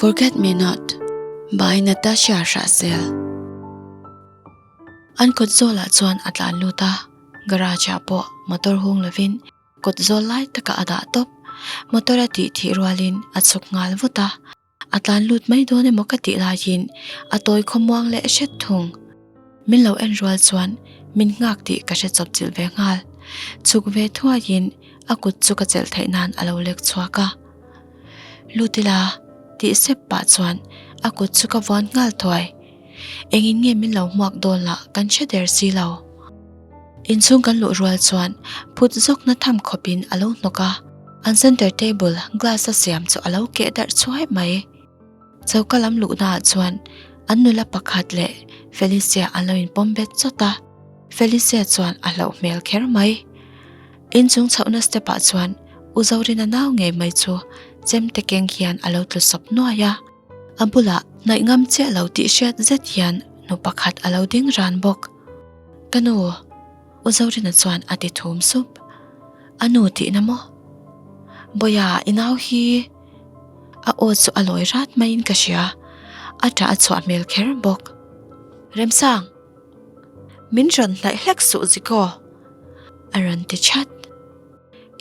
Forget Me Not by Natasha Hrahsel. An kawt zawlah chuan a tlan lut a, garage ah pawh motor hung lovin kawt zawl lai takah a dah tawp. Motor a tih thih rualin a chhuk nghal vut a, A tlan lut mai dawn emaw ka tih laiin a tawi khawmuang leh hret thung. Min lo en rual chuan min nghak tih ka hre chawp chilh ve nghal. Chhuk ve thuaiin a kut chu ka chelh theih nan a lo lek chhuak a. Lut ila tih sep pah chuan a kut chu ka vuan nghal thuai. Engin nge min lo hmuak dawn lah kan hre der si lo. Inchhung kan luh rual chuan phut zawkna tham khawpin a lo hnawk a, an center table glass a siam chu a lo keh darh chhuai mai. Choka lam luhnaah chuan an nula pakhat leh Felicia an lo inpawm bet chawt a, Felicia chuan a hlauh hmel kher mai. Inchung chhohna step ah chuan U Zorina nau ngei mai chu chemte keng hian a lo tlu sawp nuai a, a bulah hnaih ngam chiah lo tih hriat zet hian nu pakhat a lo ding ran bawk. Ka nu, U Zorina chuan a ti thum sup. A nu tihna maw? Bawia, i nau hi. A aw chu a lawi rat maiin ka hria. A ṭah a chhuah hmel kher bawk. Remsang! Min rawn hnaih hlek suh Ziko! A rawn ti chat.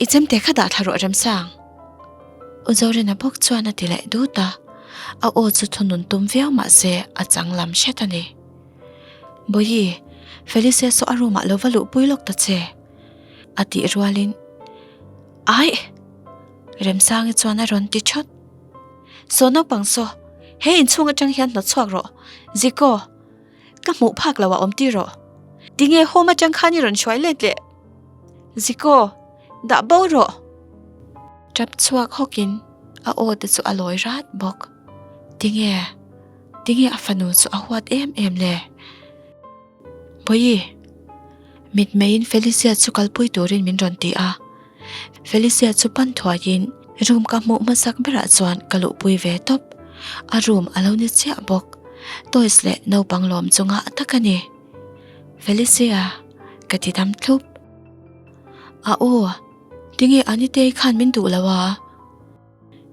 I chemte kha dah thla rawh Remsang! U Zorina bawk chuan a ti leh dut a. A aw chu thunun tum viau mah se a chang lam hret a ni. Bawihi, Felicia saw a room ah lo va luhpui lawk ta che, a tih rualin, Aih! Remsangi chuan a rawn ti thawt. Saw naupang saw, he inchhung atang hian hnawt chhuak rawh, Ziko, ka hmuh phak lo a awm ti rawh. Tinge home atang khan i rawn hruai let leh? Ziko, dah bo rawh! Tap chhuak hawkin a aw te chu a lawi rat bawk. Tinge? Tinge a fanu chu a huat em em le? Bawihi, mitmeiin Felicia chu kalpui turin min rawn ti a. Felicia chu pan thuaiin room ka hmuh hmasak berah chuan ka luhpui ve tawp. A room a lo ni chiah bawk. Toys leh naupang lawm chu ngah tak a ni. Felicia, ka ti dam thlup. A aw, tinge Anitei khan min duh lo a?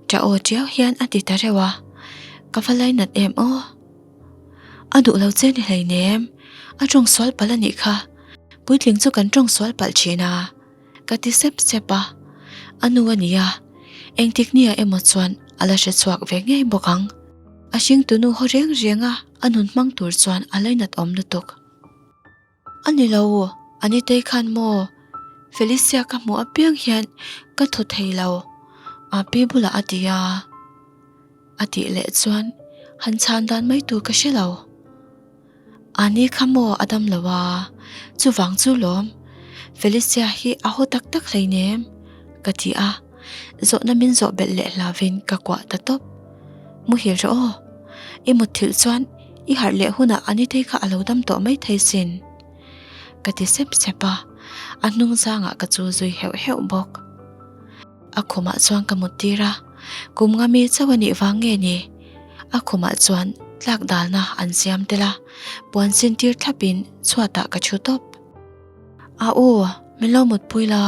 Ṭa aw ṭiau hian a ti ta reuh a, ka va lainat em aw. A duh lo che ni hleinem, a ṭawng sual palh a nih kha, puitling chu kan ṭawng sual palh ṭhin a, ka ti sep sep a, a nu a ni a, engtik nia emaw chuan a la hre chhuak ve ngei bawk ang. A hringtunu haw reng reng a, a nun hmang tur chuan a lainat awm lutuk. A ni lo, Anitei khan maw? Felicia ka hmuh apiang hian ka thaw thei lo, Api bulah a ti a. A tih leh chuan han chhan dan mai tur ka hre lo. Ani kha maw a dam lo a, chuvang chu lawm, Felicia hi a haw tak tak hleinem, ka ti a, zawhna min zawh belh leh hlavin ka kuah ta tawp. Muhil rawh aw, i mutthilh chuan I harh leh hunah Anitei kha a lo dam tawh mai thei sin. Ka ti sep sep a, a hnung zangah ka chu zui heuh heuh bawk. A khumah chuan ka mut tir a, kum nga mi chauh a nih vang nge ni? A khumah chuan tlak dalna an siam tel a, puan sin tir thlapin chhuatah ka thu tawp. A u, min lo mutpui la,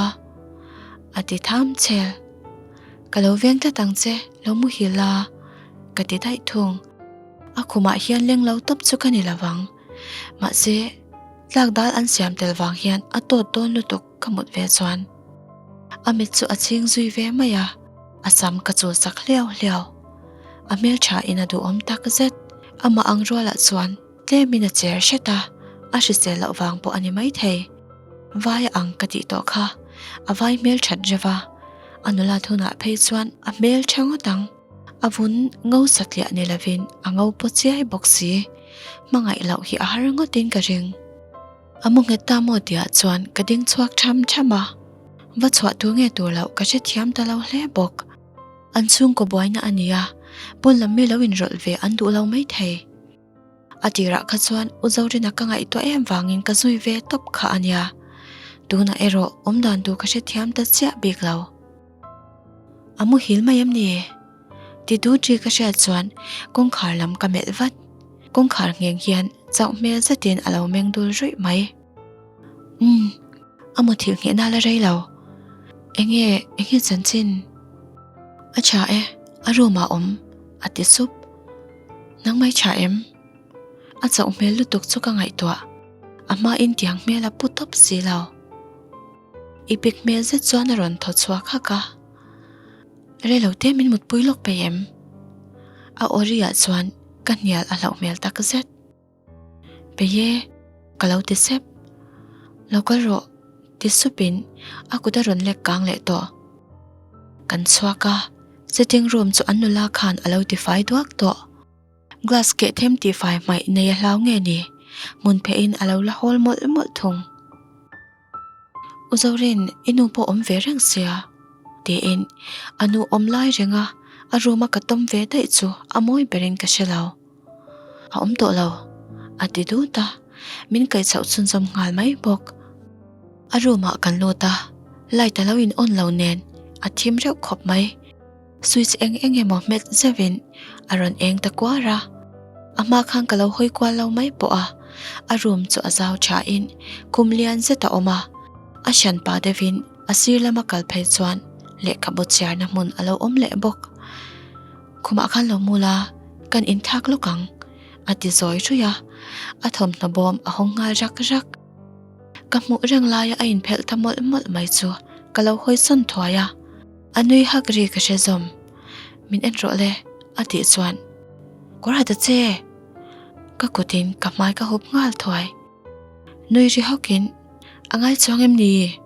a ti tham chel. Ka lo veng tlat ang che, lo muhil la, ka ti daih thung. A khumah hian leng lo tawp chu ka ni lo vang. Mahse, tlak dal an siam tel vang hian a tawt dawn lutuk ka mut ve chuan. A mit chu a chhing zui ve mai a, a sam ka chul sak hliau hliau. A hmeltha in a duhawm tak zet. Amah ang rualah chuan tlemin a cher hret a, a hrisel loh vang pawh a ni maithei. Vai a ang ka tih tawh kha, a vai hmelthat reuh a, a nulat hunah phei chuan a hmeltha ngawt ang. A vun ngo satliah ni lovin a ngo paw chiai bawk si. Hmangaih loh hi a har ngawtin ka ring. A mu nghet ta maw tihah chuan ka ding chhuak tham tham a. Va chhuah tur nge tur loh ka hrethiam ta lo hle bawk. An chhungkaw buaina a nia, pawn lam mi lo inrawlh ve an duh lo maithei. A tirah kha chuan U Zorina ka ngaihtuah em vangin ka zui ve tawp kha a nia. Tunah erawh awmdan tur ka hrethiam ta chiah bik lo. A muhil mai em ni? Ti du ṭi ka hriat chuan kawngkhar lam ka melh vat. Kawngkhar ngheng hian chauh hmel zetin a lo meng dul ruih mai. Umm, a muthilh nghehna la rei lo. Enge, enge chanchin? A tha e, a room ah awm. A ti sup. Nangmai tha em? A chauh hmel lutuk chu ka ngaihtuah. A hmain tiang hmel a pu tawp si lo. I pik hmel zet chuan a rawn thaw chhuak hak a. Rei lo te min mutpui lawk peih em? A aw ri ah chuan ka hnial a hlauh hmel tak zet. Peih e, ka lo ti sep. Lo kal rawh, ti supin a kut a rawn lek kang leh tawh. Kan chhuak a, sitting room chu an nula khan a lo tifai duak tawh. Glass keh them tihfai hmaih nei a hlau nge ni, hmun phehin a lo la hawl mawlh mawlh thung. U Zorin, i nu pawh awm ve reng sia, tiin a nu awm lai renga a room a ka tawm ve daih chu a mawi berin ka hre lo. A awm tawh lo, a ti dut a, min kaih chhoh chhunzawm nghal mai bawk. A room ah kan lut a, light a lo in on lo nen a thim reuh khawp mai. Switch eng eng emaw hmet zeuhin a rawn eng ta kuar a, a hma khan ka lo hawi kual lo mai pawh a, a room chu a zau thain kum lian zet a awm a, a hran pah deuhin a sir lama kal phei chuan lehkhabu chhiarna hmun a lo awm leh bawk. Khumah khan lo mu la, kan inthlak lawk ang, a ti zawi ruih a, a thawmhnaw bawm a hawng nghal rak rak. Ka hmuh reng laia a inphelh ta mawlh mawlh mai chu ka lo hawi sawn thuai a. A nui hak ri ka hre zawm. Min en rawh le, a tih chuan. Kawr ha ta che! Ka kutin ka hmai ka hup nghal thuai. Nui ri hawkin, A ngai chuang em ni?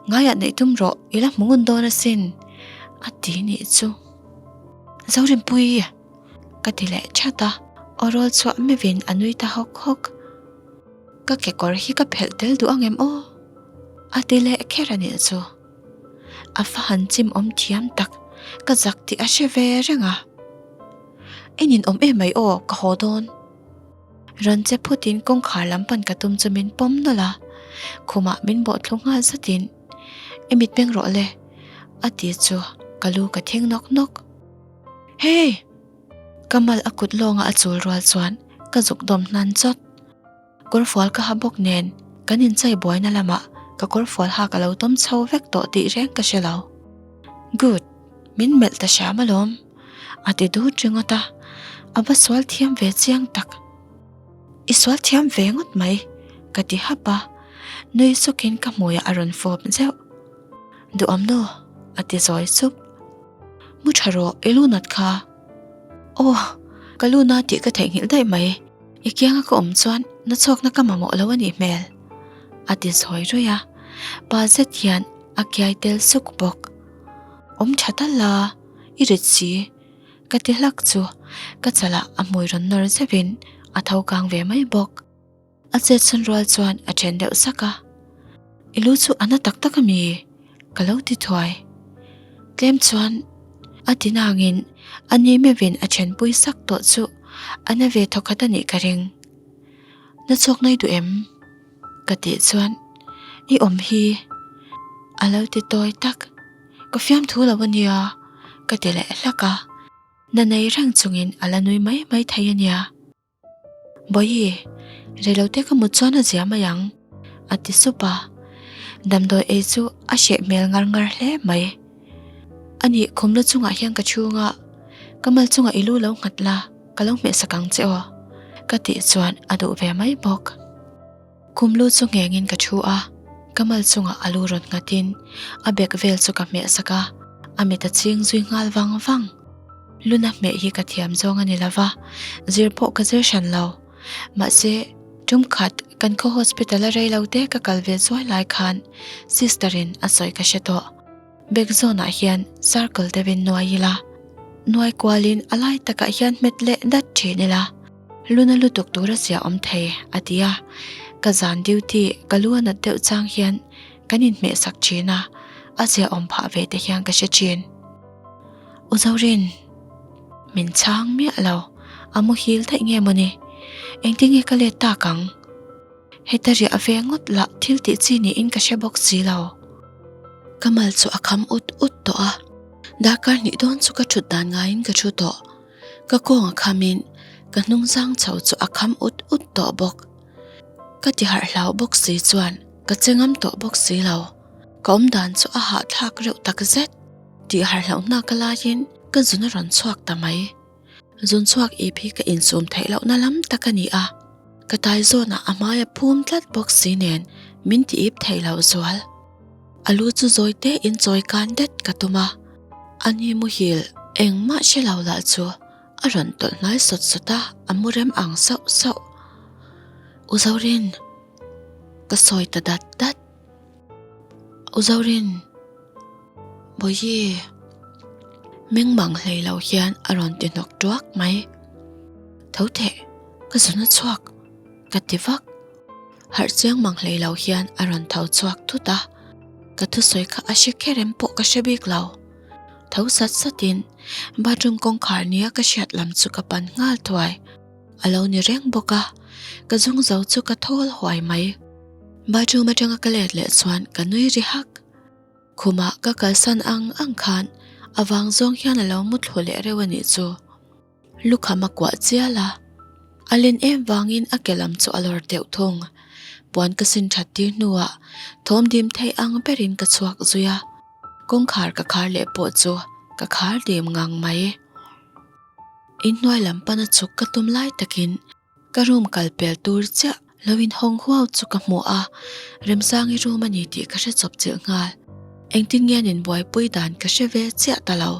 Ngaiah neih tum rawh, i la hmu ngun dawn asin, a ti nih chu. Zorinpui! Ka ti leh that a, aw rawl chhuah meuhin a nui ta hawk hawk. Ka kekawr hi ka phelh tel duh ang em aw? A ti leh kher a nih chu. A fa han chim awm thiam tak, ka zak tih a hre ve reng a. I ninawm em mai aw, ka haw dawn. Rawn che phutin kawngkhar lam pan ka tum chu min pawm nawlh a, khumah min bawh thlu nghal zatin, I mit meng rawh le, a ti chu ka lu ka thing nawk nawk. Hey! Ka mal a kut lawnga a chul rual chuan ka zuk dawm hnan chawt. Kawrfual ka ha bawk nen kan inchei buaina lamah ka kawrfual hak a lo tawm chho vek tawh tih reng ka hre lo. Good, min melh ta hram alawm, a ti dut ringawt a, a va sual thiam ve chiang tak. I sual thiam ve ngawt mai, ka ti hap a, nui sukin ka hmuiah a rawn fawp zeuh. Duham naw, a ti zawi sup. Mu tha rawh, i lu nat kha. Aw, ka lu na tih ka theihnghilh daih mai. I kianga ka awm chuan na chhuakna ka mamawh lo a nih hmel, a ti zawi ruih a, pa zet hian a kiai tel suk bawk. Awm tha tal la, i rit si, ka ti hlak chu ka chalah a hmui rawn nawr zeuhin a tho kang ve mai bawk. A chet chhan rual chuan a then deuh sak a, I lu chu a na tak tak a mi? Ka lo ti thuai. Tlem chuan a ti nangin a ni meuhin a thenpui sak tawh chu a na ve thawkhat a nih ka ring. Na chhuak nai duh em? Ka tih chuan I awm hi a lo ti tawi tak. Ka fiamthu lo a nia ka ti leh hlak a, na nei reng chungin a la nui mai mai thei a nia. Bawihi, reilote ka mut chuan a zia mai ang, a ti sup a. Damdawi ei chu a hreh hmel ngar ngar hle mai. Anih, khumna chungah hian ka chhunga ka mal chungah i lu lo nghat la, ka lo hmehsak ang che aw, ka tih chuan a duh ve mai bawk. Khum lu chu nghengin ka thu a, ka mal chungah a lu rawn nghatin a bag vel chu ka hmehsak a, a mit a ching zui nghal vang vang. Luna hmeh hi ka thiam zawng a ni lo va, zir pawh ka zir hran lo. Mahse, tum khat kan khaw hospital a rei lo te ka kal ve zuai lai khan sister in a sawi ka hre tawh. Bag zawnah hian circle deuhin nuai ila, nuai kualin a lai takah hian hmet leh dat thin ila, luna lutuk tur a zia awm thei, a ti a. Ka zan duty ka lu a nat deuh chang hian kan inhmeh sak thin a, a zia awm phah ve te hian ka hre thin. U Zorin, min chhang miah lo, a muhil daih nge mawni? Engtin nge ka let tak ang? Heta riah ve ngawt lah thil tih chi niin ka hre bawk si lo. Ka mal chu a kham ut ut tawh a, darkar hnih dawn chu ka thut dan ngaiin ka thu tawh. Ka kawng a khamin ka hnung zang chho chu a kham ut ut tawh bawk. Ka ti harh hlau bawk si chuan ka che ngam tawh bawk si lo. Ka awm dan chu a hahthlak reuh tak zet. Tih harh hlauhna ka laiin ka zun a rawn chhuak ta mai. Zun chhuak ip hi ka insum theih lohna lam tak a ni a, ka tai zawnah a hmai a phum tlat bawk si nen min ti ip thei lo zual. A lu chu zawi te in chawi kan det ka tum a, a ni muhil engmah hre lo lah chu a rawn tawlh hnai sawt sawt a, a mu rem ang sauh sauh. U Zorin, ka sawi ta dat dat. U Zorin, Bawihi, meng mang hlei lo hian a rawn ti hnawk tuak mai. Tho theh, ka zun a chhuak, ka ti vak. Harh chiang mang hlei lo hian a rawn tho chhuak thut a, ka thusawi kha a hre kher em pawh ka hre bik lo. Tho sat satin bathroom kawngkhar nia ka hriat lam chu ka pan nghal thuai. A lo ni reng bawk a, ka zung zo chu ka thawl huai mai. Bathroom atanga ka let leh chuan ka nui ri hak. Khumah ka kalsan ang ang khan a vang zawng hian a lo mu thlu leh reuh a nih chu. Lukham a kuah chial a, a len em vangin a ke lam chu a lawr deuh thung. Puan ka sin that tir hnuah thawm dim theih ang berin ka chhuak zui a, kawngkhar ka khar leh pawh chu ka khar dim ngang mai. Inhnuai lam pana chhuk ka tum lai takin Ka room kal pel tur chiah lo in hawng huau chu ka hmu a, Remsangi room a ni tih ka hre chawp chilh nghal. Engtin nge an inbuaipui dan ka hre ve chiah ta lo.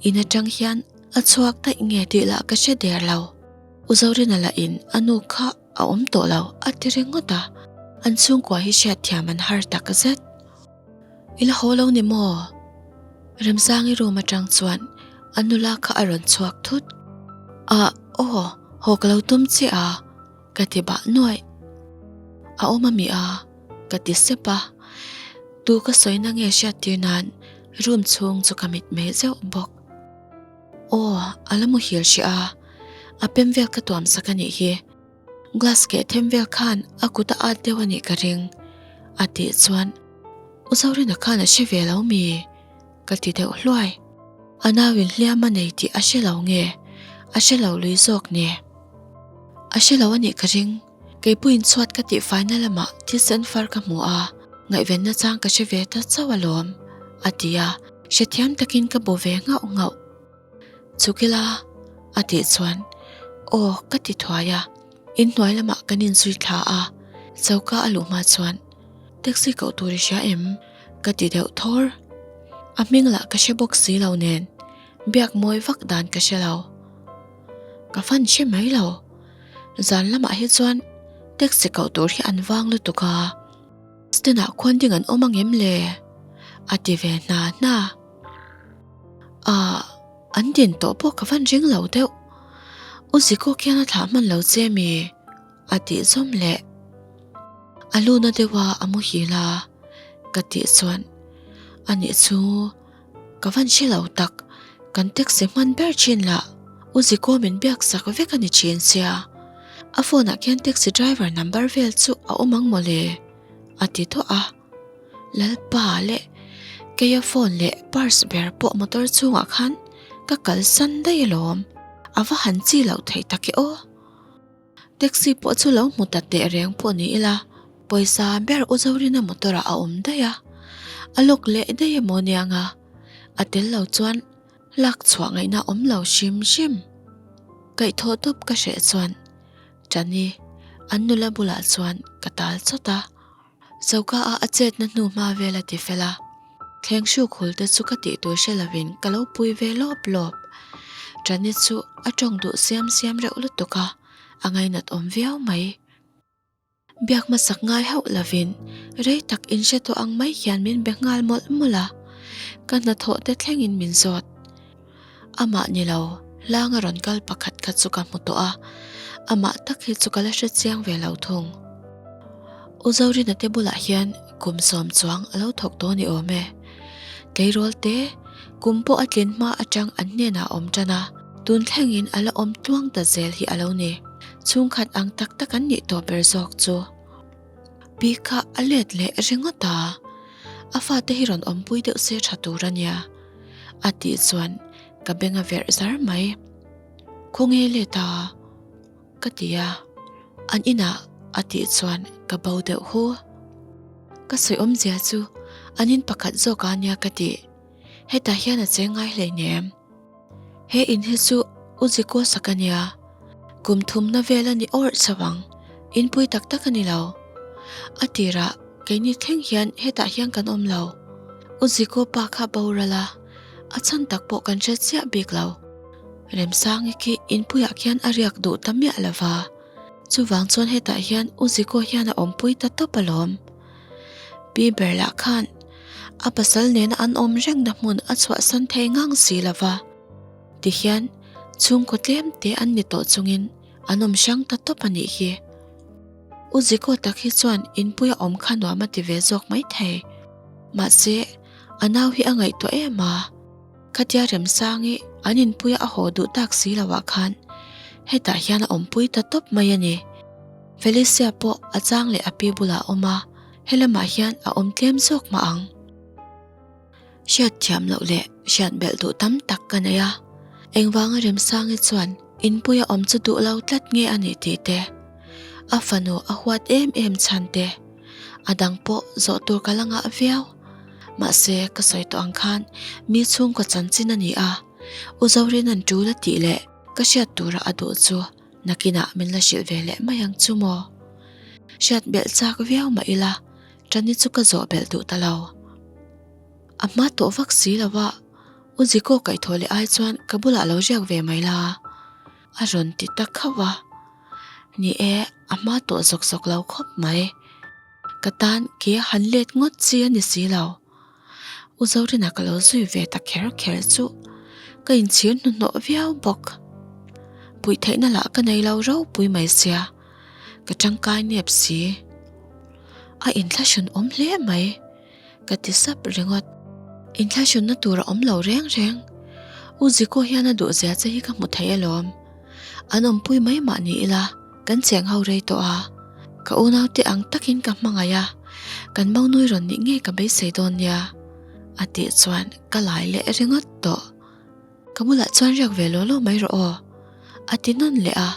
In atang hian a chhuak daih nge tih lah ka hre der lo. U Zorina lah in a nu kha a awm tawh lo a ti ringawt a, an chhungkua hi hriatthiam an har tak zet. I la haw lo ni maw? Remsangi room atang chuan a nula kha a rawn chhuak thut. Ah, aw, haw ka lo tum che a, ka ti bah nuaih. A awm a mi a, ka ti sep a. Tu ka sawi na nge hriat tir nan room chhung chu ka mit mei zeuh bawk. Aw, a la muhil hrih a, a pem vel ka tuam sak a nih hi. Glass keh them vel khan a kut a at deuh a nih ka ring, a tih chuan U Zorina khan a hre ve lo mi? ka ti deuh hluai. A nauin hliam a nei tih a hre lo nge? A hre lo lui zawk ni? A hre lo a nih ka ring, keipuiin chhuat ka tih faina lamah thisen far ka hmu a, ngaihvenna chang ka hre ve ta chauh alawm, a ti a, hrethiam takin ka bu ve nghauh nghauh. Chukila a tih chuan aw ka ti thuai a, inhnuai lamah kan inzui thla a, choka a luh hma chuan taxi koh tur i hria em? ka ti deuh thawr. A hming lah ka hre bawk si lo nen biak mawi vak dan ka hre lo. Ka fan hre mai lo. Zan lamah hi chuan taxi koh tur hi an vang lutuk a, stand ah khuan ding an awm angem le? a ti ve hna hna. Ah, an din tawh pawh ka van ring lo deuh. U Ziko khian a thlah hman lo che mi? A tih zawm leh. A lu na deuh a a muhil a, ka tih chuan anih chu ka van hre lo tak, kan taxi hman ber thin lah U Ziko min biak sak vek a ni thin sia. A phone ah khian taxi driver number vel chu a awm ang mawle, a ti duah a. Lalpa leh keia phone leh purse ber pawh motor chungah khan ka kalsan daih alawm, a va han chi loh theih tak e aw. Taxi pawh chu lo hmu ta teh reng pawh ni ila, pawisa ber U Zorina motor ah a awm daih a, a lock leh daih emaw niang a, a tel lo chuan lak chhuah ngaihna awm lo hrim hrim. Kaihthawh tawp ka hreh chuan Chani an nula bulah chuan ka tal chawt a. Choka a a chetna hnu hma vel a ti fel a, thleng hruk hul te chu ka tih tur hre lovin ka lo pui ve lawp lawp. Tani chu a tawng duh siam siam reuh lutuk a, a ngainat awm viau mai. Biak hmasak ngai hauh lovin rei tak inhre tawh ang mai hian min be nghal mawlh mawlh a, ka hnathawh te thlengin min zawt. Amah ni lo, hlanga rawn kal pakhat kha chu ka hmu tawh a, amah tak hi chu ka la hre chiang ve lo thung. U Zorina te bulah hian kum sawm chuang a lo thawk tawh ni awm e. Tleirawl te, kum pawh a tlin hma atang an hnenah a awm tan a, tun thlengin a la awm tluang ta zel hi a lo ni. Chhungkhat ang tak tak an nih tawh ber zawk chu. Pi kha a let leh ringawt a, a fate hi rawn awmpui deuh se tha tur a nia. A tih chuan ka beng a verh zar mai. Khawnge let a? Ka ti a, an inah a tih chuan ka bo deuh hu. Ka sawi awmzia chu an in pakhat zawk a nia ka tih. Hetah hian a cheng ngai hleinem. He in hi chu. U Ziko sak a nia. Kum thumna vel a ni awrh chauh ang. Inpui tak tak a ni lo. A tirah keini thleng hian hetah hian kan awm lo. U Ziko pa kha boral a, a chhan tak pawh kan hre chiah bik lo. Remsangi khi inpuiah khian a riak duh ta miah lo va. Chuvang chuan hetah hian U Ziko hian a awmpui ta tawp alawm. Pi ber lah khan a pasal nena an awm rengna hmun a chhuahsan thei ngang si lo va. Tihian chhungkaw tlem te an ni tawh chungin an awm hrang ta tawp a nih hi. U Ziko tak hi chuan inpui a awm kha nuam a ti ve zawk mai thei. Mahse, a nau hi a ngaihtuah em a. Khatia Remsangi an inpuia a haw duh tak si loah khan hetah hian a awmpui ta tawp mai a ni. Felicia pawh a chang leh a pi bulah a awm a, helamah hian a awm tlem zawk mah ang. Hriat thiam loh leh hriat belh duh tam tak ka nei a, engvanga Remsangi chuan inpuia awm chu duh lo tlat nge a nih tih te, a fanu a huat em em chhan te, a dang pawh zawh tur ka la ngah viau. Mahse, ka sawi tawh ang khan mi chhungkaw chanchin a ni a, U Zorina'n tul a tih leh ka hriat tura a duh chu nakinah min la hrilh ve leh mai ang chu maw? Hriat belh chak viau mah ila, Tani chu ka zawh belh duh ta lo. A hma tawh vak si lo a, U Ziko kaihthawh leh ai chuan ka bulah lo riak ve mai la, a rawn ti ta khauh a. Ni e, a hma tawh zawk zawk lo khawp mai. Ka tan ke a han let ngawt chi a ni si lo. U Zorina ka lo zui ve ta kher kher chu ka inchhir hnuhnawh viau bawk. Puih theihna lah ka nei lo ropui mai sia, ka tangkai nep si. A inthlahrun awm hle mai, ka ti sap ringawt. Inthlahrunna tur a awm lo reng reng. U Ziko hian a duh zia che hi ka hmu thei alawm. An awmpui mai mah ni ila kan cheng ho rei tawh a, ka unaute ang takin ka hmangaih a, kan maunui rawn nih ngei ka beisei dawn nia a tih chuan ka lai leh ringawt tawh. Ka bulah chuan riak ve law law mai rawh aw a ti nawn leh a,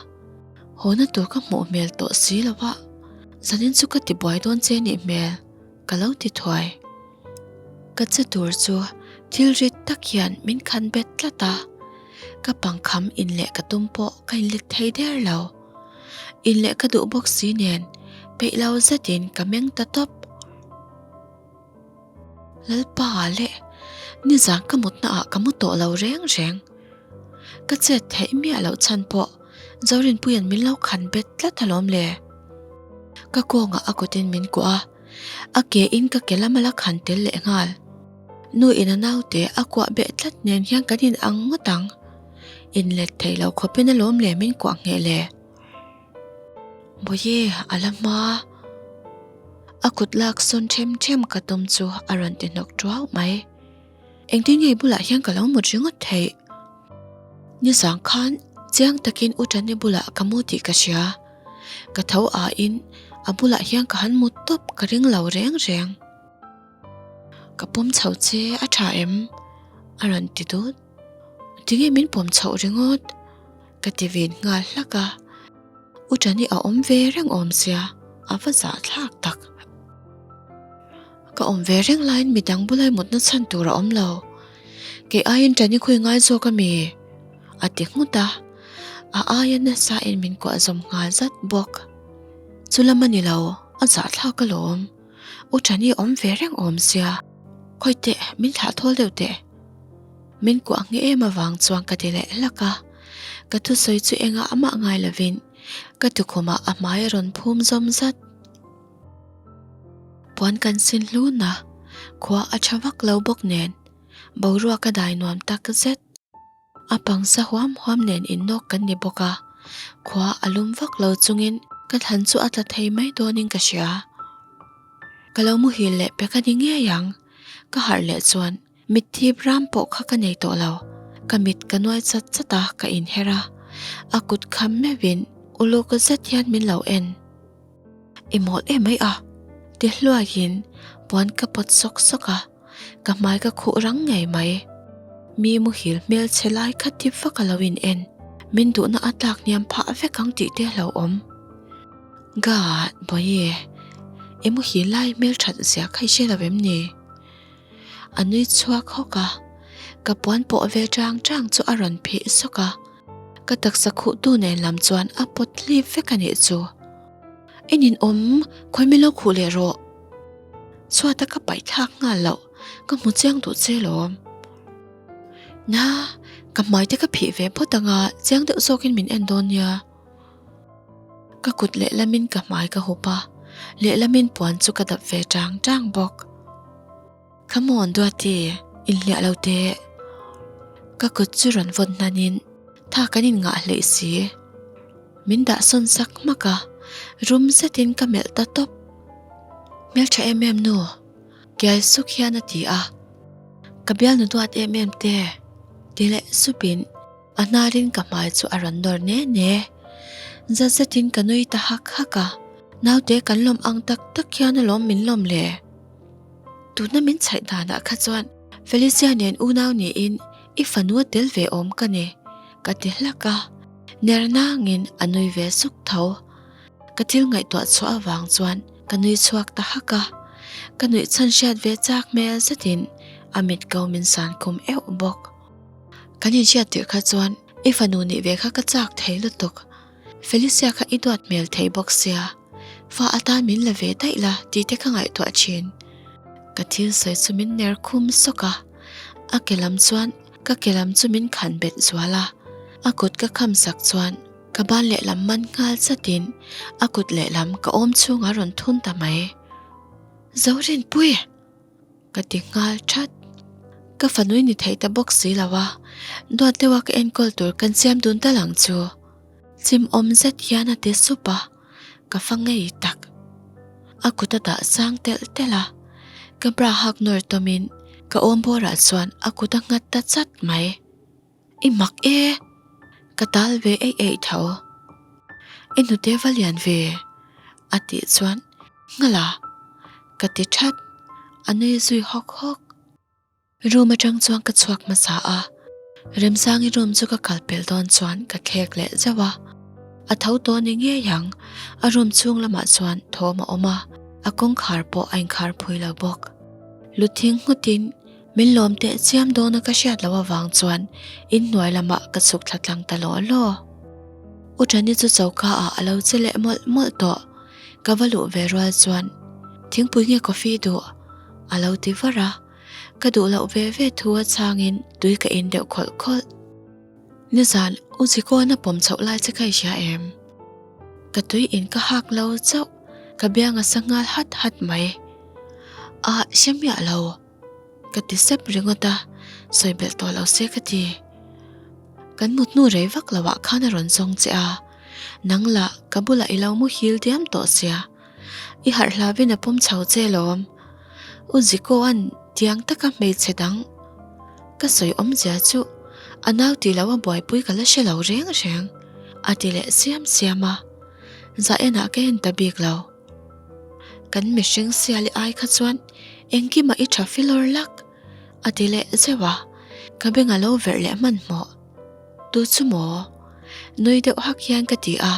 hawna tur ka hmuh hmel tawh si lo a, zanin chu ka ti buai dawn che nih hmel ka lo ti thuai. Ka che tur chu thil rit tak hian min khan bet tlat a, ka pangkham inleh ka tum pawh ka inlet thei der lo. Inleh ka duh bawk si nen peih lo zetin ka meng ta tawp. Lalpa leh nizan ka mutna ah ka mu tawh lo reng reng. Ka chet theih miah loh chhan pawh Zorinpuia'n min lo khan bet tlat alawm le. Ka kawngah a kutin min kuah a. A ke in ka ke lam a la khan tel leh nghal. Nu in a naute a kuah beh tlat nen hian kan in ang ngawt ang. In let thei lo khawp in alawm le min kuah ngheh le. Bawihi a la hma. A kut lak sawn them them ka tum chu a rawn ti hnawk tuau mai. Engtin nge bulah hian ka lo mut ringawt theih? Nizang khan chiang takin U Tani bulah ka mu tih ka hria. Ka tho aiin a bulah hian ka han mut tawp ka ring lo reng reng. Ka pawm chho che a tha em? A rawn ti dut. Tinge min pawm chhoh ringawt? Ka ti vin nghal hlak a. U Tani a awm ve reng awm sia, a va zahthlak tak. Ka awm ve reng laiin midang bulai mutna chhan tur a awm lo. Kei aiin Tani khawi ngai zawk a mi? A ti nghut a, a aia nasa in min kuah zawm nghal zat bawk. Chu lam a ni lo, a zahthlak alawm. U Tani awm ve reng awm sia, khawi teh min thlah thawl deuh teh. Min kuah nghe em avang chuan ka ti leh hlak a, ka thusawi chu engah amah ngai lovin ka tukhumah a hmai a rawn phum zawm zat. Puan kan sin hlun a, khua a tha vak lo bawk nen boruak a dai nuam tak zet. A pangsa huam huam nen innawk kan ni bawk a, khua a lum vak lo chungin ka thlan chu a tla thei mai dawnin ka hria. Ka lo muhil leh pek a ni ngei ang, ka harh leh chuan Mitthi ram pawh kha ka nei tawh lo. Ka mit ka nuai chat chat a, ka inher a. A kut kham meuhin uluk zet hian min lo en. I mawl em mai a? Ti hluaiin puan ka pawt sawk sawk a, ka hmai ka khuh rang ngei mai. Mi muhil hmel chhe lai kha ti vak a lo in en. Min duhna a tlak hniam phah vek ang tih te hlauhawm. God, Bawihi, i muhil lai hmel that zia kha i hre lo em ni? A nui chhuak hawk a, ka puan pawh ve chang chang chu a rawn phih sawk a. Ka taksa khuhtu nen lam chuan a pawt hlip vek a nih chu. I ninawm, khawi min lo khuh leh rawh. Chhuata ka paih thlak nghal loh, ka hmu chiang duh che lawm. Na, ka hmai te ka phih ve phawt anga chiang deuh zawkin min en dawn nia. Ka kut lehlamin ka hmai ka hup a, lehlamin puan chu ka dap ve tang tang bawk. Come on Duati, inhliah lo teh. Ka kut chu rawn vawn hnanin tha kan inngah hleih si. Min dah sawn sak hmak a, rum zetin ka melh ta tawp. Hmeltha em em nu, kiai suk hian a ti a. Ka bialnu duat em em te, ti leh supin a hnarin ka hmai chu a rawn nawr ne ne. Zat zetin ka nui ta hak hak a, naute kan lawm ang tak tak hian alawm min lawm le. Tuna min chhaih danah kha chuan Felicia nen unau niin i fanu a tel ve awm ka ni, ka ti hlak a. Ner nangin a nui ve suk tho. Ka thil ngaihtuah chhuah avang chuan ka nui chhuak ta hak a. Ka nuih chhan hriat ve chak hmel zetin a mit ko min san khum euh bawk. Kan inhriat tirh kha chuan i fanu nih ve kha ka chak thei lutuk. Felicia kha i duat hmel thei bawk sia, fa atan min la ve daih la tih te ka ngaihtuah thin. Ka thil sawi chu min ner khum sawk a, a ke lam chuan ka ke lam chu min khan bet zual a, a kut ka kham sak chuan ka ban lehlam man nghal chatin a kut lehlam ka awm chhungah rawn thun ta mai. Zorinpui! Ka ti nghal that. Ka fanui ni theih ta bawk si lo a, duat deuha ka enkawl tur kan siam dun tal ang chu. Chim awm zet hian a ti sup a, ka fa ngei tak. A kut a dah sang telh telh a, ka bra hak nawr tawmin ka awm bawrah chuan a kut a nghat ta chat mai. I mak e! Ka tal ve eih eih tho. I hnute va lian ve! A tih chuan Nghala! Ka ti that. A nui zui hawk hawk. Room atang chuan ka chhuak hmasa a, Remsangi room chu ka kal pelh dawn chuan ka thlek leh zauh a. A tho tawh ni ngei ang, a room chhung lamah chuan thawm a awm a, a kawngkhar pawh a inkhar phui lo bawk. Lu thing nghutin Min lawm teh chiam dawna ka hriat loh avang chuan inhnuai lamah ka chhuk thla tlang ta law law. U Ṭani chu choka ah a lo che leh mawlh mawlh tawh. Ka va luh ve rual chuan thingpui nge coffee duh a lo ti var a, ka duh loh ve ve thu a chhangin tui ka in deuh khawlh khawlh. Nizan U Zikawn a pawm chhoh lai che kha i hria em? Ka tui in ka hak lo chauh, ka biang a sa nghal hat hat mai. Ah, hre miah lo. Ka ti sep ringawt a, sawi belh tawh lo se ka ti. Kan mut hnu rei vak lo ah khan a rawn zawng che a, nang lah ka bulah i lo muhil diam tawh sia, i harh hlavin a pawm chho che lawm. U Zikoa'n tiang taka hmeichhe dang ka sawi awmzia chu a nau tih loh a buaipui ka la hre lo reng reng, a ti leh siam siam a, zah enah ka en ta bik lo. Kan mihring siali ai kha chuan engkimah i tha filawr lak, a ti leh zeuh a, ka beng a lo verh leh hmanhmawh. Tu chu maw? Nui deuh hak hian ka ti a,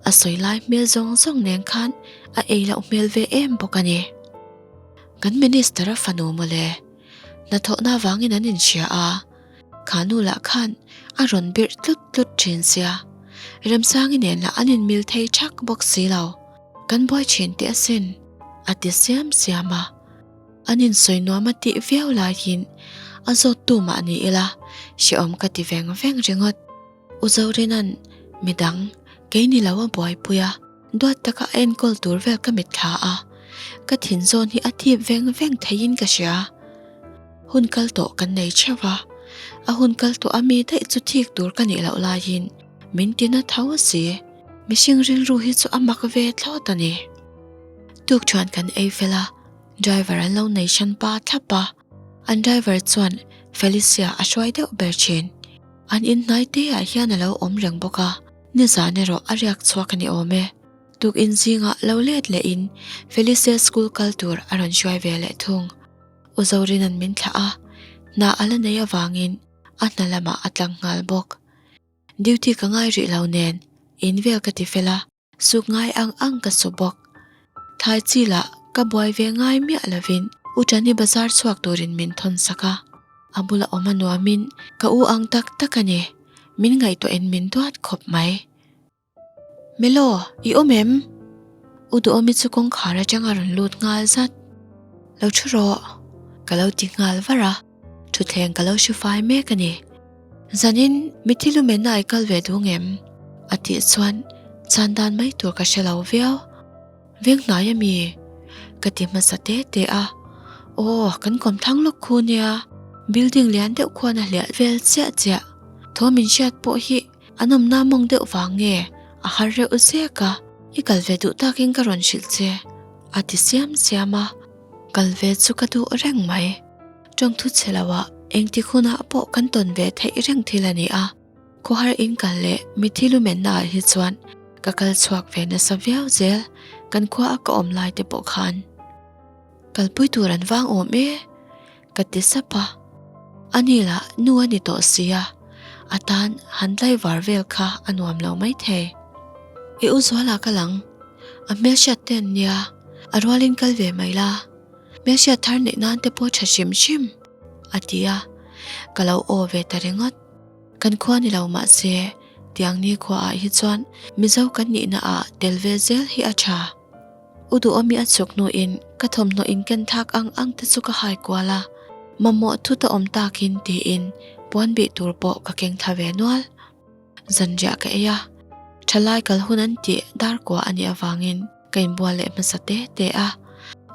a sawi lai hmel zawng zawng nen khan a ei loh hmel ve em bawk a ni. Kan minister a fanu mawle, hnathawhna avangin an inhria a. Kha nu lah khan a rawn birh tlut tlut thin sia, Remsangi nen lah an inmil thei thak bawk si lo, kan buai thin teh asin, a ti siam siam a. An insawi nuam a tih viau laiin a zawttu mah ni ila hrehawm ka ti veng veng ringawt. U Zorina'n midang kei ni lo a buaipui a, duat taka a enkawl tur vel ka mitthla a, ka thin zawn hi a thip veng veng theiin ka hria. Hun kal tawh kan nei theuh a, a hun kal tawh a mi daih chu thik tur ka nih loh laiin min ti na tho si. Mihring rilru hi chu a mak ve thlawt a ni. Tukṭhuan kan ei fel a, driver an lo nei hran pa thlap a, an driver chuan Felicia a hruai deuh ber thin. An inhnai te ah hian a lo awm reng bawk a, nizan erawh a riak chhuak a ni awm e. Tukin zingah lo let lehin Felicia school kal tur a rawn hruai ve leh thung. U Zorina'n min thlah a, hna a la nei avangin a hna lamah a tlang nghal bawk. Duty ka ngai rih lo nen in vel ka ti fel a, suk ngai ang ang ka su bawk. Thlai chi lah ka buai ve ngai miah lovin U Tani bazar chhuak turin min thawn sak a, a bula awm a nuamin ka u ang tak tak a ni. Min ngaihtuahin min duat khawp mai. Melo, i awm em? U Duhawmi chu kawngkhar atang a rawn lut nghal zat. Lo thu rawh, ka lo ti nghal var a, thutthleng ka lo hru fai mek a ni. Zanin mithi lumenna i kal ve duh ngem? A tih chuan chan dan mai tur ka hre lo viau. Veng hnai a mi? Ka ti hmasa te te a. Aw, kan kawm thlang lawk khu nia, building lian deuh khuan a hliah vel chiah chiah. Thawm in hriat pawh hi an awmna mawng deuh vang nge a har reuh zek a, i kal ve duh takin ka rawn hrilh che, a ti siam siam a. Kal ve chu ka duh reng mai. Tawngthu chhe loah engtik hunah pawh kan tawn ve theih reng thil a ni a. Khawhar in kal leh mithi lumenna ah hi chuan ka kal chhuak ve nasa viau zel kan khua a ka awm lai te pawh khan. Kalpui tur an vang awm e ka ti sap a, ani lah nu a ni tawh sia a tan han tlaivar vel kha a nuam lo maithei. I u Zuala ka lang, a hmelhriat te an nia, a rualin kal ve mai la, hmelhriat thar neih nan te pawh tha hrim hrim a ti a, ka lo aw ve ta ringawt. Kan khua ni lo mahse, tiangni khuaah hi chuan Mizo kan nihna ah tel ve zel hi a tha. U Duhawmi a chhuk hnuin ka thawmhnaw inken thlak ang ang te chu ka hai kual a, mamawh thut a awm takin tiin puan bih tur pawh ka keng thla ve nual. Zanriah ka ei a, thalai kal hun an tih dar kua a nih avangin ka inbual leh hmasa te te a,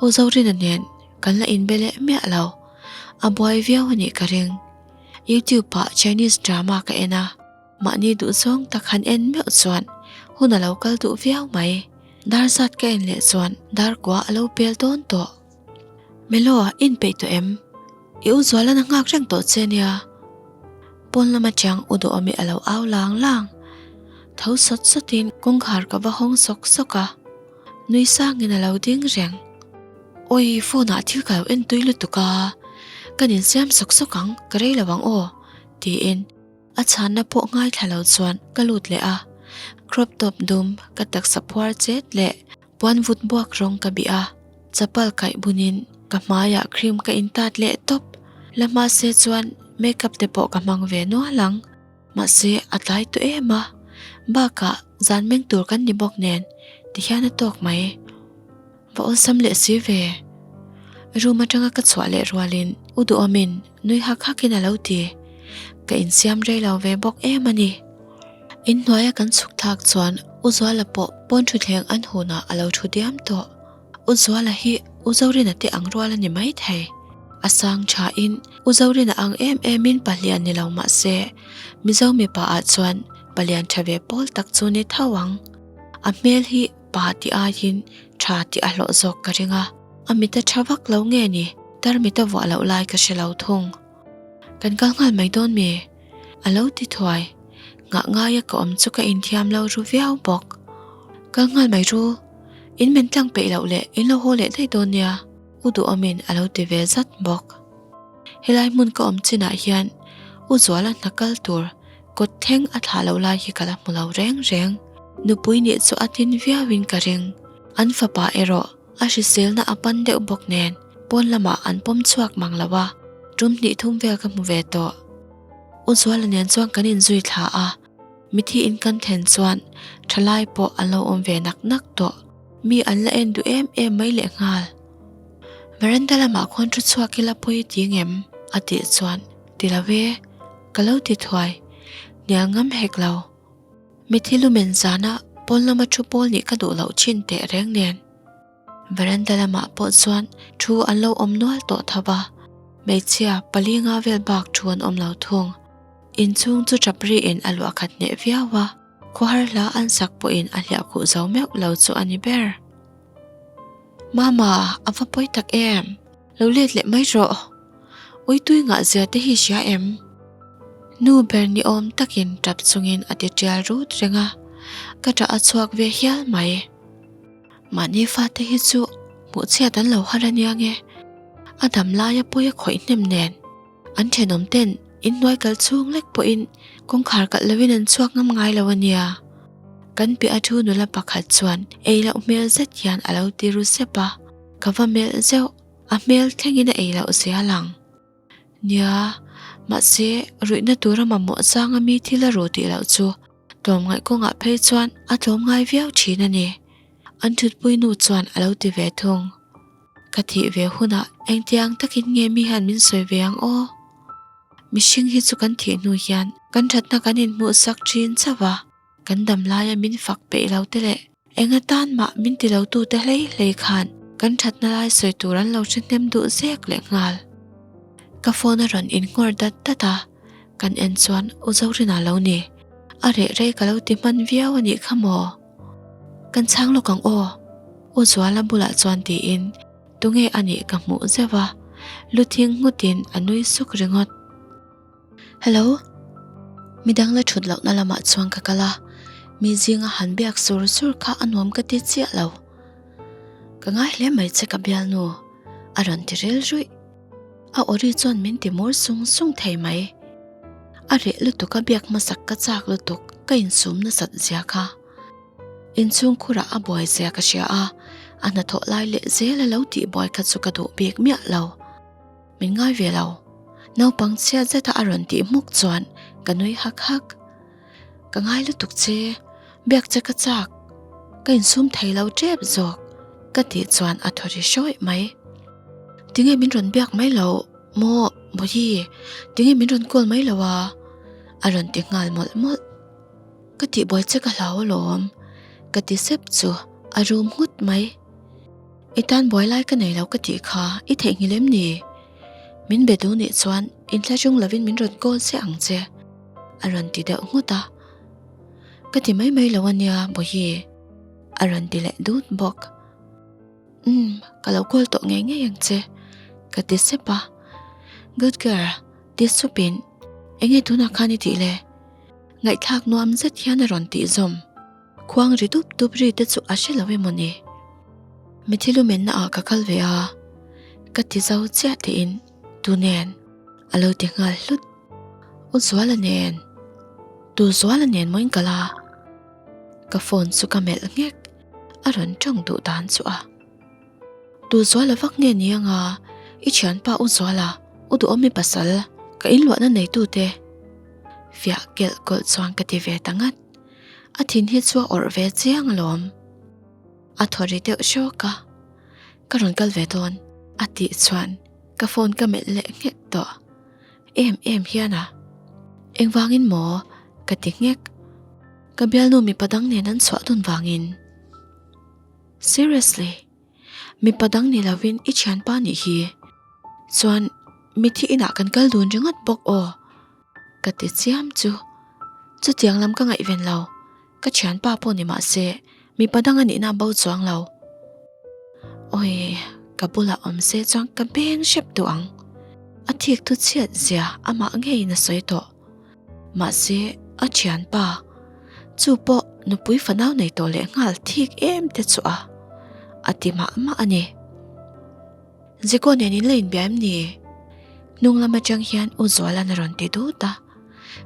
U Zorina nen kan la inbe leh miah lo, a buai viau a nih ka ring. Youtube ah Chinese drama ka en a, mahni duhzawng tak han en meuh chuan hun a lo kal duh viau mai. Dar zat ka en leh chuan dar kua a lo pel dawn tawh. Melo, in peih tawh em? I u Zualan a nghak reng tawh che nia. Pawn lam atang u Duhawmi a lo au lang lang. Tho sawt sawtin kawngkhar ka va hawng sawk sawk a, nui sangin a lo ding reng. Awi, phone ah thil ka lo en tui lutuk a, kan insiam sawk sawk ang, ka rei lo ang aw, tiin a chhanna pawh ngaithla lo chuan ka lut leh a. Crop top dum ka taksa phuar chet leh puan vut buak rawng ka bih a, chapal kaih bunin ka hmaiah cream ka intat leh tawp. La hma se chuan makeup te pawh ka hmang ve nual ang. Mahse, a tlai tawh em a, bakah zan meng tur kan ni bawk nen tihian a tawk mai. Va awlsam leh si ve. Room atanga ka chhuah leh rualin u Duhawmin nui hak hakin a lo ti. Ka insiam rei lo ve bawk em a ni. Inhnuaia kan chhuk thlak chuan U Zuala pawh pawn thutthleng an hunah a lo thu diam tawh. U Zuala hi U Zorina te ang rual a ni mai thei. A sang thain U Zorina ang em emin pahlian ni lo mah se, Mizo mipa ah chuan palian tha ve pawl tak chu ni tho ang. A hmel hi pa tih aiin tha tih a hlawh zawk ka ring a, a mit a tha vak lo nge ni, tarmit a vuah loh lai ka hre lo thung. Kan kal nghal mai dawn mi? A lo ti thuai. Nghah ngaia ka awm chu ka inthiam lo ru viau bawk. Kal nghal mai ru. In men tlang peih loh leh in lo haw leh daih dawn nia, U Duhawmin a lo ti ve zat bawk. Helai hmun ka awm chinah hian U Zuala hna kal tur kawt thleng a thlah loh lai hi ka la hmu lo reng reng. Nupui nih chu a tin viauin ka ring. An fapa erawh a hriselna a pan deuh bawk nen pawn lamah an pawm chhuak mang lo a, tum hnih thum vel ka hmu ve tawh. U Zuala nen chuan kan inzui thla a. Mithi in kan thlen chuan thalai pawh an lo awm ve nak nak tawh. Mi an la en duh em em mai lehnghal. Veranda lamah khawn thu chhuak ila pawi ti ngem? A tih chuan ti lo e, ka lo ti thuai. Hnial ngam hek lo. Mithi lumen zana pawn lama thu pawl nih ka duh loh thin teh reng nen. Veranda lamah pawh chuan thu an lo awm nual tawh tho va, hmeichhia pali nga vel bak thu an awm lo thung. Inchhung chu tap riin a luah khat hneh viau a, khawhar hla an sak pawhin a hliah khuh zo meuh lo chu a ni ber. Mama, a va pawi tak em? Lo let leh mai rawh. Uitui ngah zia te hi hria em? Nu ber ni awm takin tap chungin a ti tial rut reng a, ka tah a chhuak ve hial mai. Mahni fate hi chu hmuh chhiat an lo har ania nge? A dam laia pawi a khawih hnem nen. An thenawm ten inhnuai kal chhung lek pawhin kawngkhar kalh lovin an chhuak ngam ngai lo ania. Kan piah a thu nula pakhat chuan ei loh hmel zet hian a lo ti ru sep a, ka va melh zeuh, a hmel thlengin a ei loh zia lang. Nia, Mahse, ruihna tura mamawh changa mi thil a ru tih loh chu tlawmngaih kawngah phei chuan a tlawmngai viau thin a ni. An thutpui nu chuan a lo ti ve thung. Ka thih ve hunah engtiang takin nge mi hian min sawi ve ang aw? Mihring hi chu kan thih hnu hian kan thatna kan inhmuh sak thin chauh a, kan dam laia min fak peih lo te leh eng atan mah min ti lo tute hlei hlei khan kan thatna lai sawi tur an lo hre hnem duh zek leh nghal. Ka phone a rawn innghawr dat dat a, kan en chuan U Zorina lo ni. A reh rei ka lo ti hman viau a nih kha maw? Kan chhang lawk ang aw? U Zuala bulah chuan tiin Tunge a nih ka hmuh zeuh a, lu thing nghutin a nui suk ringawt. Hello? Midang la thut lohna lamah chuan ka kal a, mi zinga han biak sur sur kha a nuam ka ti chiah lo. Ka ngai hle mai che ka bialnu, a rawn ti rel ruih. A awri chuan min ti mur sung sung thei mai. A reh lutuk a biak hmasak ka chak lutuk ka insum nasat zia kha. Inchhung khurah a buai zia ka hria a, a hnathawh lai leh zel a lo tih buai kha chu ka duh bik miah lo. Min ngai ve lo. Naupang chhiat zeta a rawn tih hmuk chuan ka nui hak hak. Ka ngai lutuk che, biak che ka chak. Ka insum thei lo tep zawk ka tih chuan a thaw ri hrawih mai. Tinge min rawn biak mai lo maw Bawihi, tinge min rawn call mai lo a? A rawn ti nghal mawlh mawlh. Ka tihbuai che ka hlau alawm, ka ti sep chu a rum nghut mai. I tan buai lai ka nei lo ka tih kha i theihnghilh em ni? Min be duh nih chuan inthlahrung lovin min rawn call chiah ang che, a rawn ti deuh nghut a. Ka ti mai mai lo ania Bawihi, a rawn ti leh dut bawk. Umm, ka lo call tawh ngei ngei ang che, ka ti sep a. Good girl, ti supin, enge tunah khan i tih le? Ngaihthlak nuam zet hian a rawn tih zawm. Khuang ri dup dup ri te chu a hre lo emaw ni? Mithi lumenna ah ka kal ve a, ka ti zo chiah tiin tu nen a lo ti nghal hlut. U Zuala nen, tu Zuala nen maw in kal a? Ka phone chu ka melh nghek, a rawn tawng duh dan chu a. Tu Zuala vak nge ni anga i thianpa U Zuala, U Duhawmi pasal, ka inluahna neitute? Fiah kelh kawlh chuan ka ti ve ta ngat. A thin hi chu a awrh ve chiang alawm. A thaw ri deuh hrawk a, Ka rawn kal ve dawn a tih chuan ka phone ka melh leh nghek tawh. Em em hian a. Engvangin maw? ka ti nghek. Ka bialnu mipa dang nen an chhuah dun vangin. Seriously? Mipa dang ni lovin i thianpa nih hi. Chuan mithi inah kan kal dun ringawt bawk aw. Ka ti chiam chu. Chutiang lam ka ngaihven lo. Ka thianpa pawh ni mah se mipa dang a nihna a bo chuang lo. Awi, ka bulah awm se chuan ka beng hrep duh ang. A thik thu chhiat zia amah ngeiin a sawi tawh. Mahse, a thianpa, chu pawh nupui fanau nei tawh leh nghal thik em te chu a, a ti mah mah a ni. Ziko nen in la inbia em ni? Hnung lam atang hian U Zuala'n a rawn ti dut a,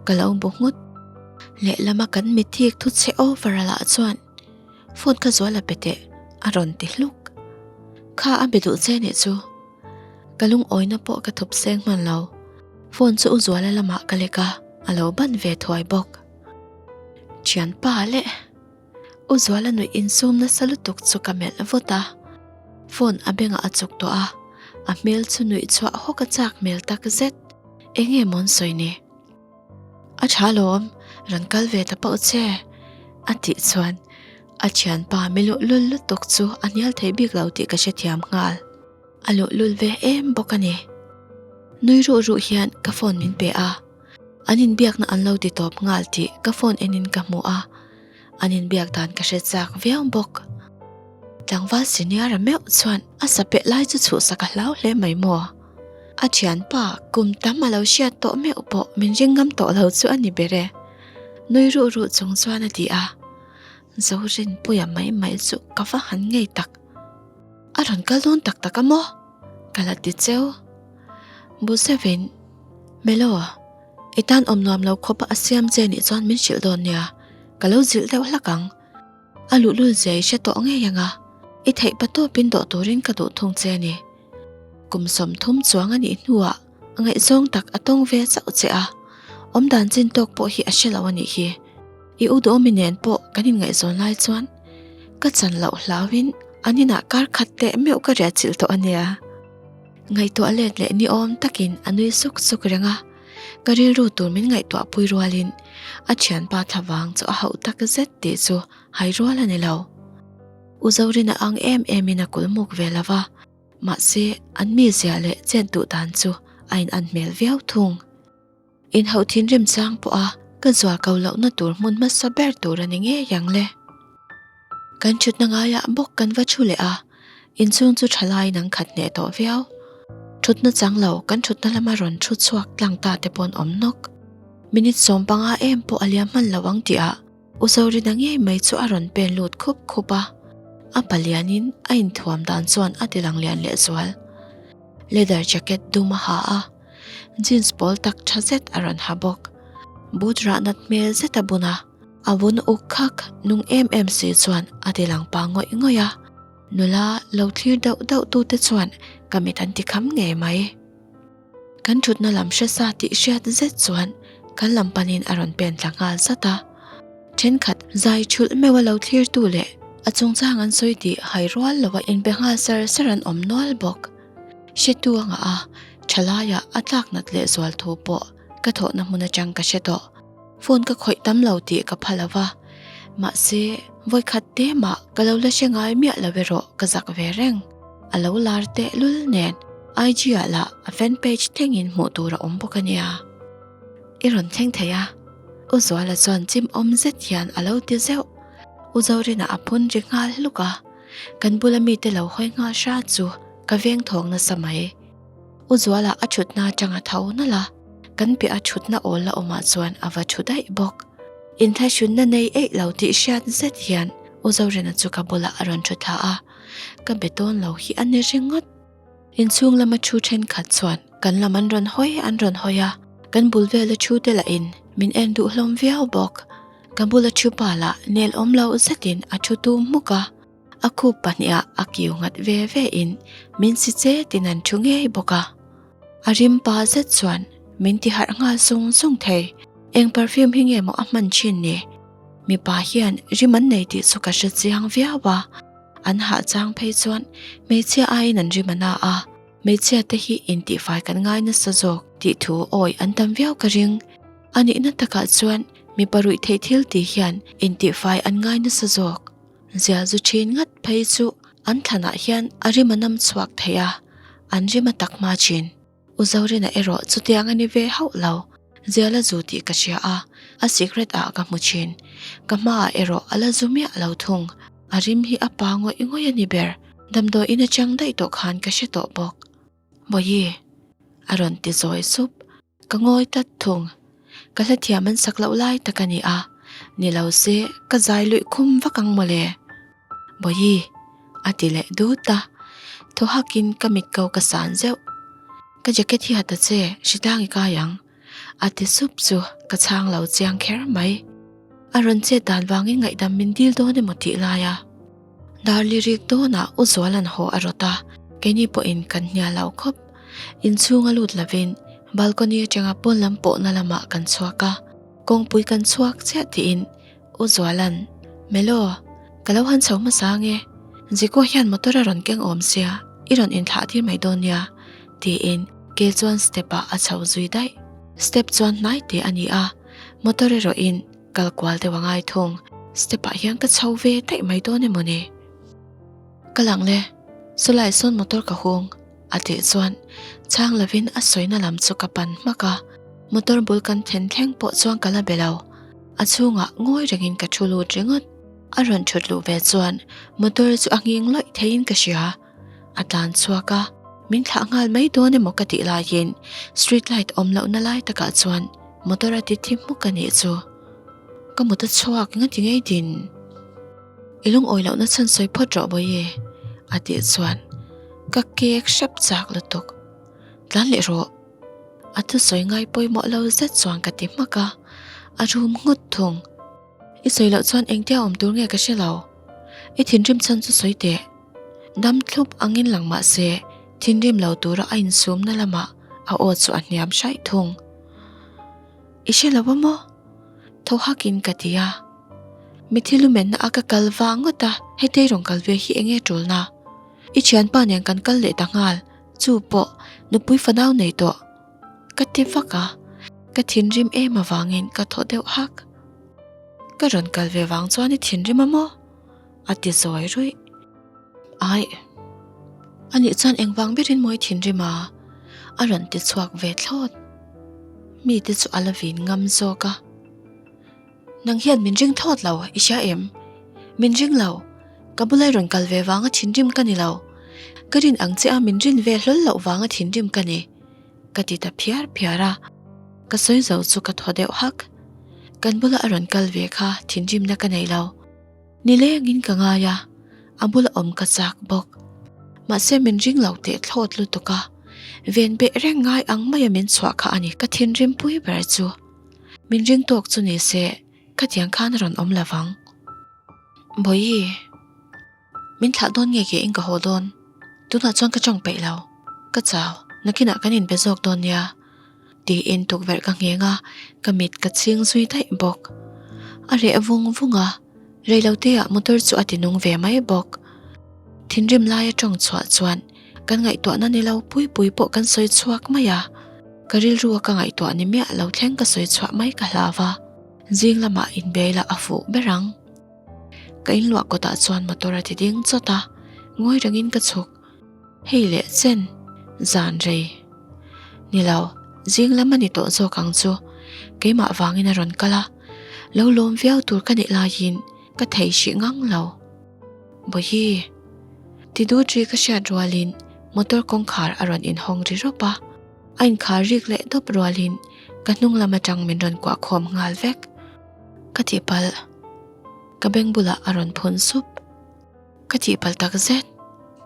ka lo bu nghut. Lehlama kan mithik thu che over a lah chuan phone kha Zuala pe teh a rawn ti hluk. Kha a be duh che nih chu. Ka lungawina pawh ka thup seng hman lo. Phone chu U Zuala lamah ka lek a, a lo ban ve thuai bawk. Thianpa leh. U Zuala nuih insum nasa lutuk chu ka melh vawt a, phone a bengah a chuk tawh a, a hmel chu nuih chhuah hawk a chak hmel tak zet. Eng nge maw an sawi ni? A tha alawm, rawn kal ve ta pauh che, a tih chuan a thianpa mi luhlul lutuk chu a hnial thei bik lo tih ka hrethiam nghal. A luhlul ve em bawk a ni. Nui ruh ruh hian ka phone min pe a, an inbiakna an lo ti tawp nghal tih ka phone enin ka hmu a, an inbiak dan ka hre chak viau bawk. Tlangval senior-a meuh chuan a sapeh lai chu chhuhsak a hlau hle mai maw? A thianpa kum tam a lo hriat tawh meuh pawh min ring ngam tawh lo chu a ni ber e. Nui ruh ruh chung chuan a ti a, Zorinpuia mai mai chu ka va han ngei tak. A rawn kal dawn tak tak a maw? Ka la ti cheu. Bu zeuhin, Melo, i tan awm nuam lo khawp a siam che nih chuan min hrilh dawn nia, ka lo zilh deuh hlak ang. A luhlul zia i hre tawh ngei ang a, i theih pa tawpin dawh turin ka duh thung che a ni. Kum 30 chuang a nih hnuah. Ngaihzawng tak a tawng ve chauh che a, awmdan chin tawk pawh hi a hre lo a nih hi. I u Duhawmi nen pawh kan inngaihzawn lai chuan ka chan loh hlauin an inah kar khat teh meuh ka riah chilh tawh a nia. Ngaihtuah let leh ni awm takin a nui suk suk reng a, ka rilru tur min ngaihtuah pui rualin a thianpa thlavang chu a hauh tak zet tih chu hai rual a ni lo. U Zorina ang em emin a kulmuk ve lo va, mahse an mizia leh chet duh dan chu a inan hmel viau thung. Inhauh thinrim chang pawha ka zual ko lohna tur hmun hmasa ber tur a ni ngei ang le. Kan thutna ngaiah bawk kan va thu leh a, inchhung chu thalaiin an khat hneh tawh viau. Thutna chang lo kan thutna lama rawn thu chhuak tlang ta te paw'n awm nawk. Minute 15 em pawh a liam hman lo ang tihah U Zorina ngei mai chu a rawn pen lut khup khup a, a palianin a inthuam dan chuan a ti lang lian lehzual. Leather jacket dum a ha a. Jeans pawl tak tha zet a rawn ha bawk. Boot rah nat hmel zet a bun a, a vun uk khak nung em em si chuan a ti lang pa ngawih ngawih a. Nula lo thlir dauh dauh tu te chuan ka mit an ti kham ngei mai. Kan thutna lam hre sa tih hriat zet chuan kan lam panin a rawn pen thla nghal zat a. Thenkhat zai thulh meuh a lo thlir tu leh a chungchang an sawi tih hai rual lo a inbe nghal sar sar an awm nual bawk. Hretu a ngah a, thalaiah a tlak nat leh zual thu pawh ka thawhna hmun atang ka hre tawh. Phone ka khawih tam lo tih ka pha lo va, mahse vawikhat te mah ka lo la hre ngai miah lo erawh ka zak ve reng. A lo lar teh lul nen IG ah lah a fan page thlengin hmuh tur a awm bawk a nia. I rawn thleng thei a, U Zuala chuan chim awm zet hian a lo ti zeuh. U Zorina a phun ri nghal hluk a. Kan bula mite lo hawi nghal hra chu ka veng thawng nasa mai. U Zuala a thutna atanga tho nalh a, kan piah a thutna awl la awmah chuan a va thu daih bawk. Inthlahrunna nei eih lo tih hriat zet hian U Zorina chu ka bulah a rawn thu thla a, ka be tawn lo hi a ni ringawt. Inchhung lama thu thenkhat chuan kan lam an rawn hawi an rawn hawi a, kan bul vela thu te lahin min en duh hlawm viau bawk. Ka bula thu pa lah nel awm loh zetin a thu tum hmuk a, a khup pahnihah a kiu nghat ve ve in min si chetin an thu ngei bawk a. A rim pa zet chuan min ti harh nghal zung zung thei, eng perfume hi nge maw a hman thin ni? Mipa hian rim an nei tih chu ka hre chiang viau a, an hah chang phei chuan hmeichhia aiin an rim a na a, hmeichhia te hi intihfai kan ngai nasa zawk tih thu awi an tam viau ka ring. A nihna takah chuan mipa ruih theih thil tih hian intihfai an ngai nasa zawk. Zial zu thin ngat phei chu an thlanah hian a rim a nam chhuak thei a, an rim a tak hma thin. U Zorina erawh chutiang a ni ve hauh lo. Zial a zu tih ka hria a, a cigarette ah ka hmu thin. Ka hmaah erawh a la zu miah lo thung. A rim hi a pa ngawih ngawih a ni ber. Damdawiin atang daih tawh khan ka hre tawh bawk. Bawihi! A rawn ti zawi sup. Ka ngawi tlat thung. Ka hlathiam an sak loh lai tak a ni a, ni lo se ka zai luih khum vak ang mawle. Bawihi! A ti leh dut a, thaw hakin ka mit ko ka san zeuh. Ka jacket hi ha ta che, hritlang i kai ang. A ti sup chu ka chhang lo chiang kher mai. A rawn chet dan vangin ngaihdam min dil dawn emaw tih lai a. Darli rik dawnah U Zuala'n haw a rawt a, keini pawhin kan hnial lo khawp. Inchhung a lut lovin balcony atanga pawn lam pawhna lamah kan chhuak a, kawngpui kan chhuak chiah tiin U Zuala'n, Melo, ka lo han chho hmasa ange, Ziko hian motor a rawn keng awm sia, i rawn inthlah tir mai dawn nia, tiin ke chuan step ah a chho zui daih. Step chuan hnai teh a ni a, motor erawhin Kal kual deuh a ngai thung. Step ah hian ka chho ve daih mai dawn emaw ni? Ka lang le, sawlai sawn motor ka hung a tih chuan chhang lovin a sawina lam chu ka pan hmak a, motor bul kan thlen thleng pawh chuan ka la be lo. A chhungah ngawi rengin ka thu lut ringawt. A rawn thut luh ve chuan motor chu a nghing lawih theiin ka hria. A tlan chhuak a, min thlah nghal mai dawn emaw ka tih laiin street light awm lohna lai takah chuan motor a ti thi hmuk a nih chu. Ka mut a chhuak enga ti ngei din? I lungawi lohna chhan sawi phawt rawh Bawihi a tih chuan ka kek hrep chak lutuk. Tlan leh rawh. A thusawi ngai pawimawh lo zet chuan ka ti hmak a, a rum nghut thung. I sawi loh chuan engtia awm tur nge ka hre lo. I thinrim chhan chu sawi teh. Dam thlup angin lang mah se, thinrim lo tura a insumna lamah A aw chu a hniam hraih thung. I hre lo a maw? Tho hakin ka ti a. Mithi lumenna a ka kal vang ngawt a, hetei rawn kal ve hi enge tulna? I thianpa nen kan kal leh ta nghal, chu pawh nupui fanau nei tawh. Ka ti vak a, ka thinrim em avangin ka thaw deuh hak. Ka rawn kal ve vang chuan i thinrim a maw? A ti zawi ruih. Aih. Anih chuan engvang berin maw i thinrim a? A rawn ti chhuak ve thlawt. Mite chu a la vin ngam zawk a. Nang hian min ring thlawt lo, i hria em? Min ring lo. Ka bula i rawn kal ve vanga thinrim ka ni lo. Ka rin ang che a min rin ve hlawl loh vanga thinrim ka ni. Ka ti ta phiar phiar a. Ka sawi zo chu ka thaw deuh hak. Kan bula a rawn kal ve kha thinrimna ka nei lo. Nilengin ka ngai a, a bula awm ka chak bawk. Mahse min ring lo teh thlawt lutuk a, ven beh reng ngai ang maia min chhuah kha a ni ka thinrim pui ber chu. Min ring tawk chu ni se khatiang khan a rawn awm lo vang. Bawihi, min thlah dawn nge ke in ka haw dawn? Tunah chuan ka tawng peih lo, ka chau, nakinah kan inbe zawk dawn nia. Tiin tukverh ka ngheng a, ka mit ka chhing zui daih bawk. A reh vung vung a, reiloteah motor chu a ti nung ve mai bawk. Thinrim laia tawng chhuah chuan kan ngaihtuahna ni lo pui pui pawh kan sawi chhuak mai a, ka rilru a ka ngaihtuah ni miah lo thleng ka sawi chhuah mai ka hlau a, zing lamah inbe ila a fuh ber ang. Ka inluah kawtah chuan motor a ti ding chawt a, ngawi rengin ka chhuk. Hei leh chen, zan rei. Ni lo, zing lam a ni tawh zawk ang chu. Keimah vangin a rawn kal a, lo lawm viau tur ka nih laiin ka thei hrih ngang lo. Bawihi. Ti dut ri ka hriat rualin motor kawngkhar a rawn inhawng ri rawp a, a inkhar rik leh dawp rualin ka hnung lam atang min rawn kuah khawm nghal vek. Ka tihpalh. Ka beng bulah a rawn phun sup. Ka tihpalh tak zet,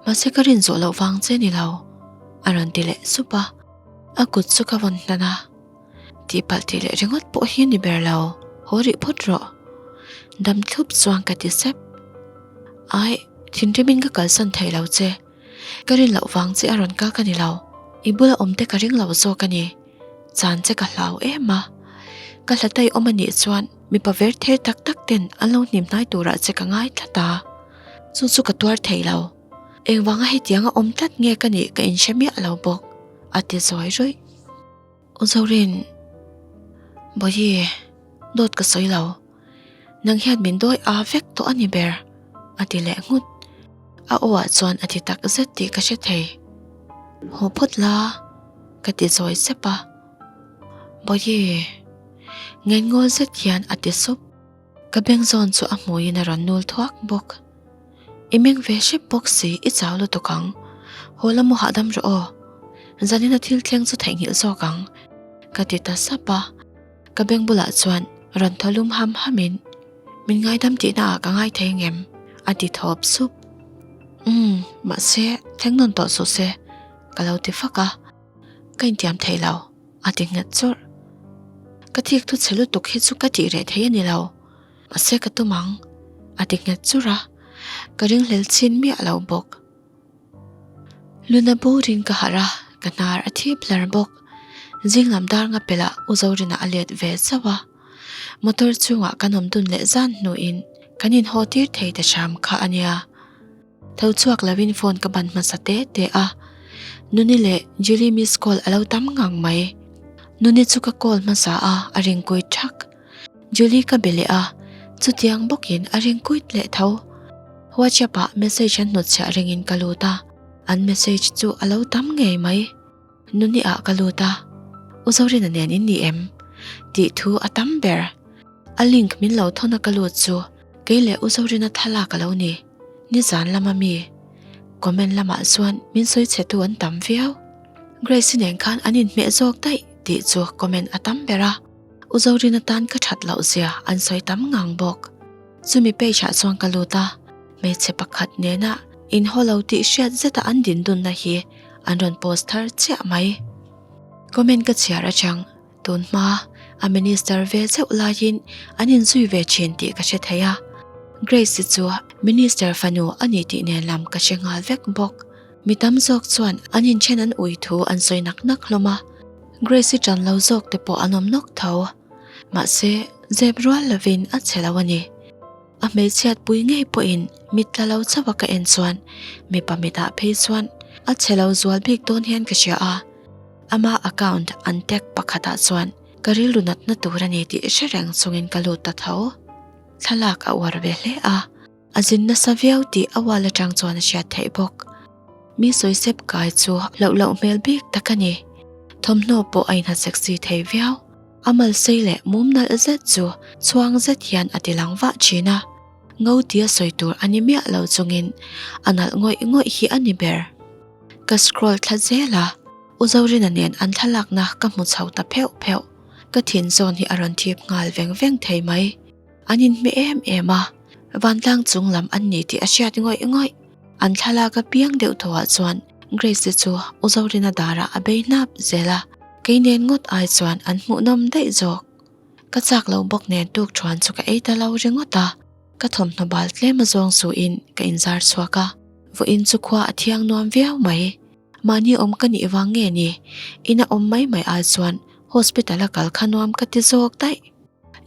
mahse ka rin zawh loh vang che ni lo, a rawn ti leh sup a, a kut chu ka vawn hnan a. Tihpalh tih leh ringawt pawh hi ni ber lo, haw rih phawt rawh. Dam thlup chuan ka ti sep. Aih, thinrimin ka kalsan thei lo che, ka rin loh vang che a rawn kal ka ni lo, i bula awm te ka ring lo zawk a ni, chan che ka hlau em a, ka hla tai awm a nih chuan Mipa ver ther tak tak ten an lo hnim hnai turah che ka ngai tlat a, chu chu ka tuar thei lo. Engvanga hetianga awm tlat nge ka nih ka inhre miah lo bawk, a ti zawi ruih. U Zorin, Bawihi, dawt ka sawi lo. Nang hian min dawi a vek tawh a ni ber, a ti leh nghut. A aw ah chuan a ti tak zet tih ka hre thei. Haw phawt la, ka ti zawi sep a. Bawihi. Ngenngawl zet hian a ti sup. Ka beng zawn chu a hmuiin a rawn nul thuak bawk. I meng ve hrep bawk si, i chau lutuk ang. Haw la mu hahdam rawh aw. Zanina thil thleng chu theihnghilh zawk ang. Ka ti ta sap a. Ka beng bulah chuan rawn thaw lum ham hamin, Min ngaidam tihna ah ka ngai thei ngem? A ti thawp sup. Umm, mahse, thleng nawn tawh suh se, ka lo ti fak a. Ka intiam thei lo. A ti nghet chawrh. Ka thik thu chhe lutuk hi chu ka tih reh thei a ni lo. Mahse ka tum ang. A ti nghet churh a. Ka ringhlel chhin miah lo bawk. Luna burin ka harh a, ka hnar a thip hlar bawk. Zing lam dar nga pelh ah U Zorina a let ve chauh a. Motor chungah kan awm dun leh zan hnuin kan inhaw tir thei ta hram kha a nia. Tho chhuak lovin phone ka ban hmasa te te a, Nuni leh Julie miss call a lo tam ngang mai. Nuni chu ka call hmasa a, a ring kuit thak. Julie ka be leh a, chutiang bawkin a ring kuit leh tho. WhatsApp ah message an hnutchhiah ringin ka lut a, an message chu a lo tam ngei mai. Nuni ah ka lut a, U Zorina nen in ni em? tih thu a tam ber. A link min lo thawn a ka lut chu kei leh U Zorina thlalak a lo ni. Nizan lama mi comment lamah chuan min sawi chhe tu an tam viau. Grace-i nen khan an inhmeh zawk daih tih chu comment a tam ber a, U Zorina tan ka that loh zia an sawi tam ngang bawk. Chumi page ah chuan ka lut a, hmeichhe pakhat nena inhaw lo tih hriat zeta an din dunna hi an rawn post thar chiah mai. Comment ka chhiar atang tun hma a minister ve zeuh laiin an inzui ve thin tih ka hre thei a, Grace-i chu minister fanu a ni tih nen lam ka hre nghal vek bawk. Mi tam zawk chuan an inthen an ui thu an sawi nak nak hlawm a. Grace-i ṭan lo zawk te pawh an awm nawk tho. Mahse, zep rual lovin a che lo a ni. A hmeichhiat pui ngei pawhin mit tla lo chauh a ka en chuan mipa mitah phei chuan a che lo zual bik dawn hian ka hria a. Ama account an tag pakhatah chuan ka rilru natna tur a ni tih hre reng chungin ka lut ta tho. Thlalak a uar ve hle a, a zin nasa viau tih a wall atang chuan a hriat theih bawk. Mi sawisep kai chu loh loh hmel bik tak a ni. Thawmhnaw pawh a inha sexy thei viau. A mal sei leh mum nalh zet chu chhuang zet hian a ti lang vah thin a, ngo tia sawi tur a ni miah lo chungin a nalh ngawih ngawih hi a ni ber. Ka scroll thla zel a, U Zorina nen an thlalakna ka hmu chho ta pheuh pheuh. Ka thin zawn hi a rawn thip nghal veng veng thei mai. An inhmeh em em a, vantlang chung lam an ni tih a hriat ngawih ngawih. An thlalak a piang deuh tawhah chuan Grace-i chu U Zorina darah a bei hnap zel a, kei nen ngawt ai chuan an hmuhnawm daih zawk. Ka chak lo bawk nen tuk thuan chu ka ei ta lo ringawt a, ka thawmhnaw bal tlem a zawng suhin ka inzar chhuak a, vawiin chu khua a thiang nuam viau mai. Mahni awm ka nih vang nge ni? Ina awm mai mai ai chuan hospital a kal kha nuam ka ti zawk daih.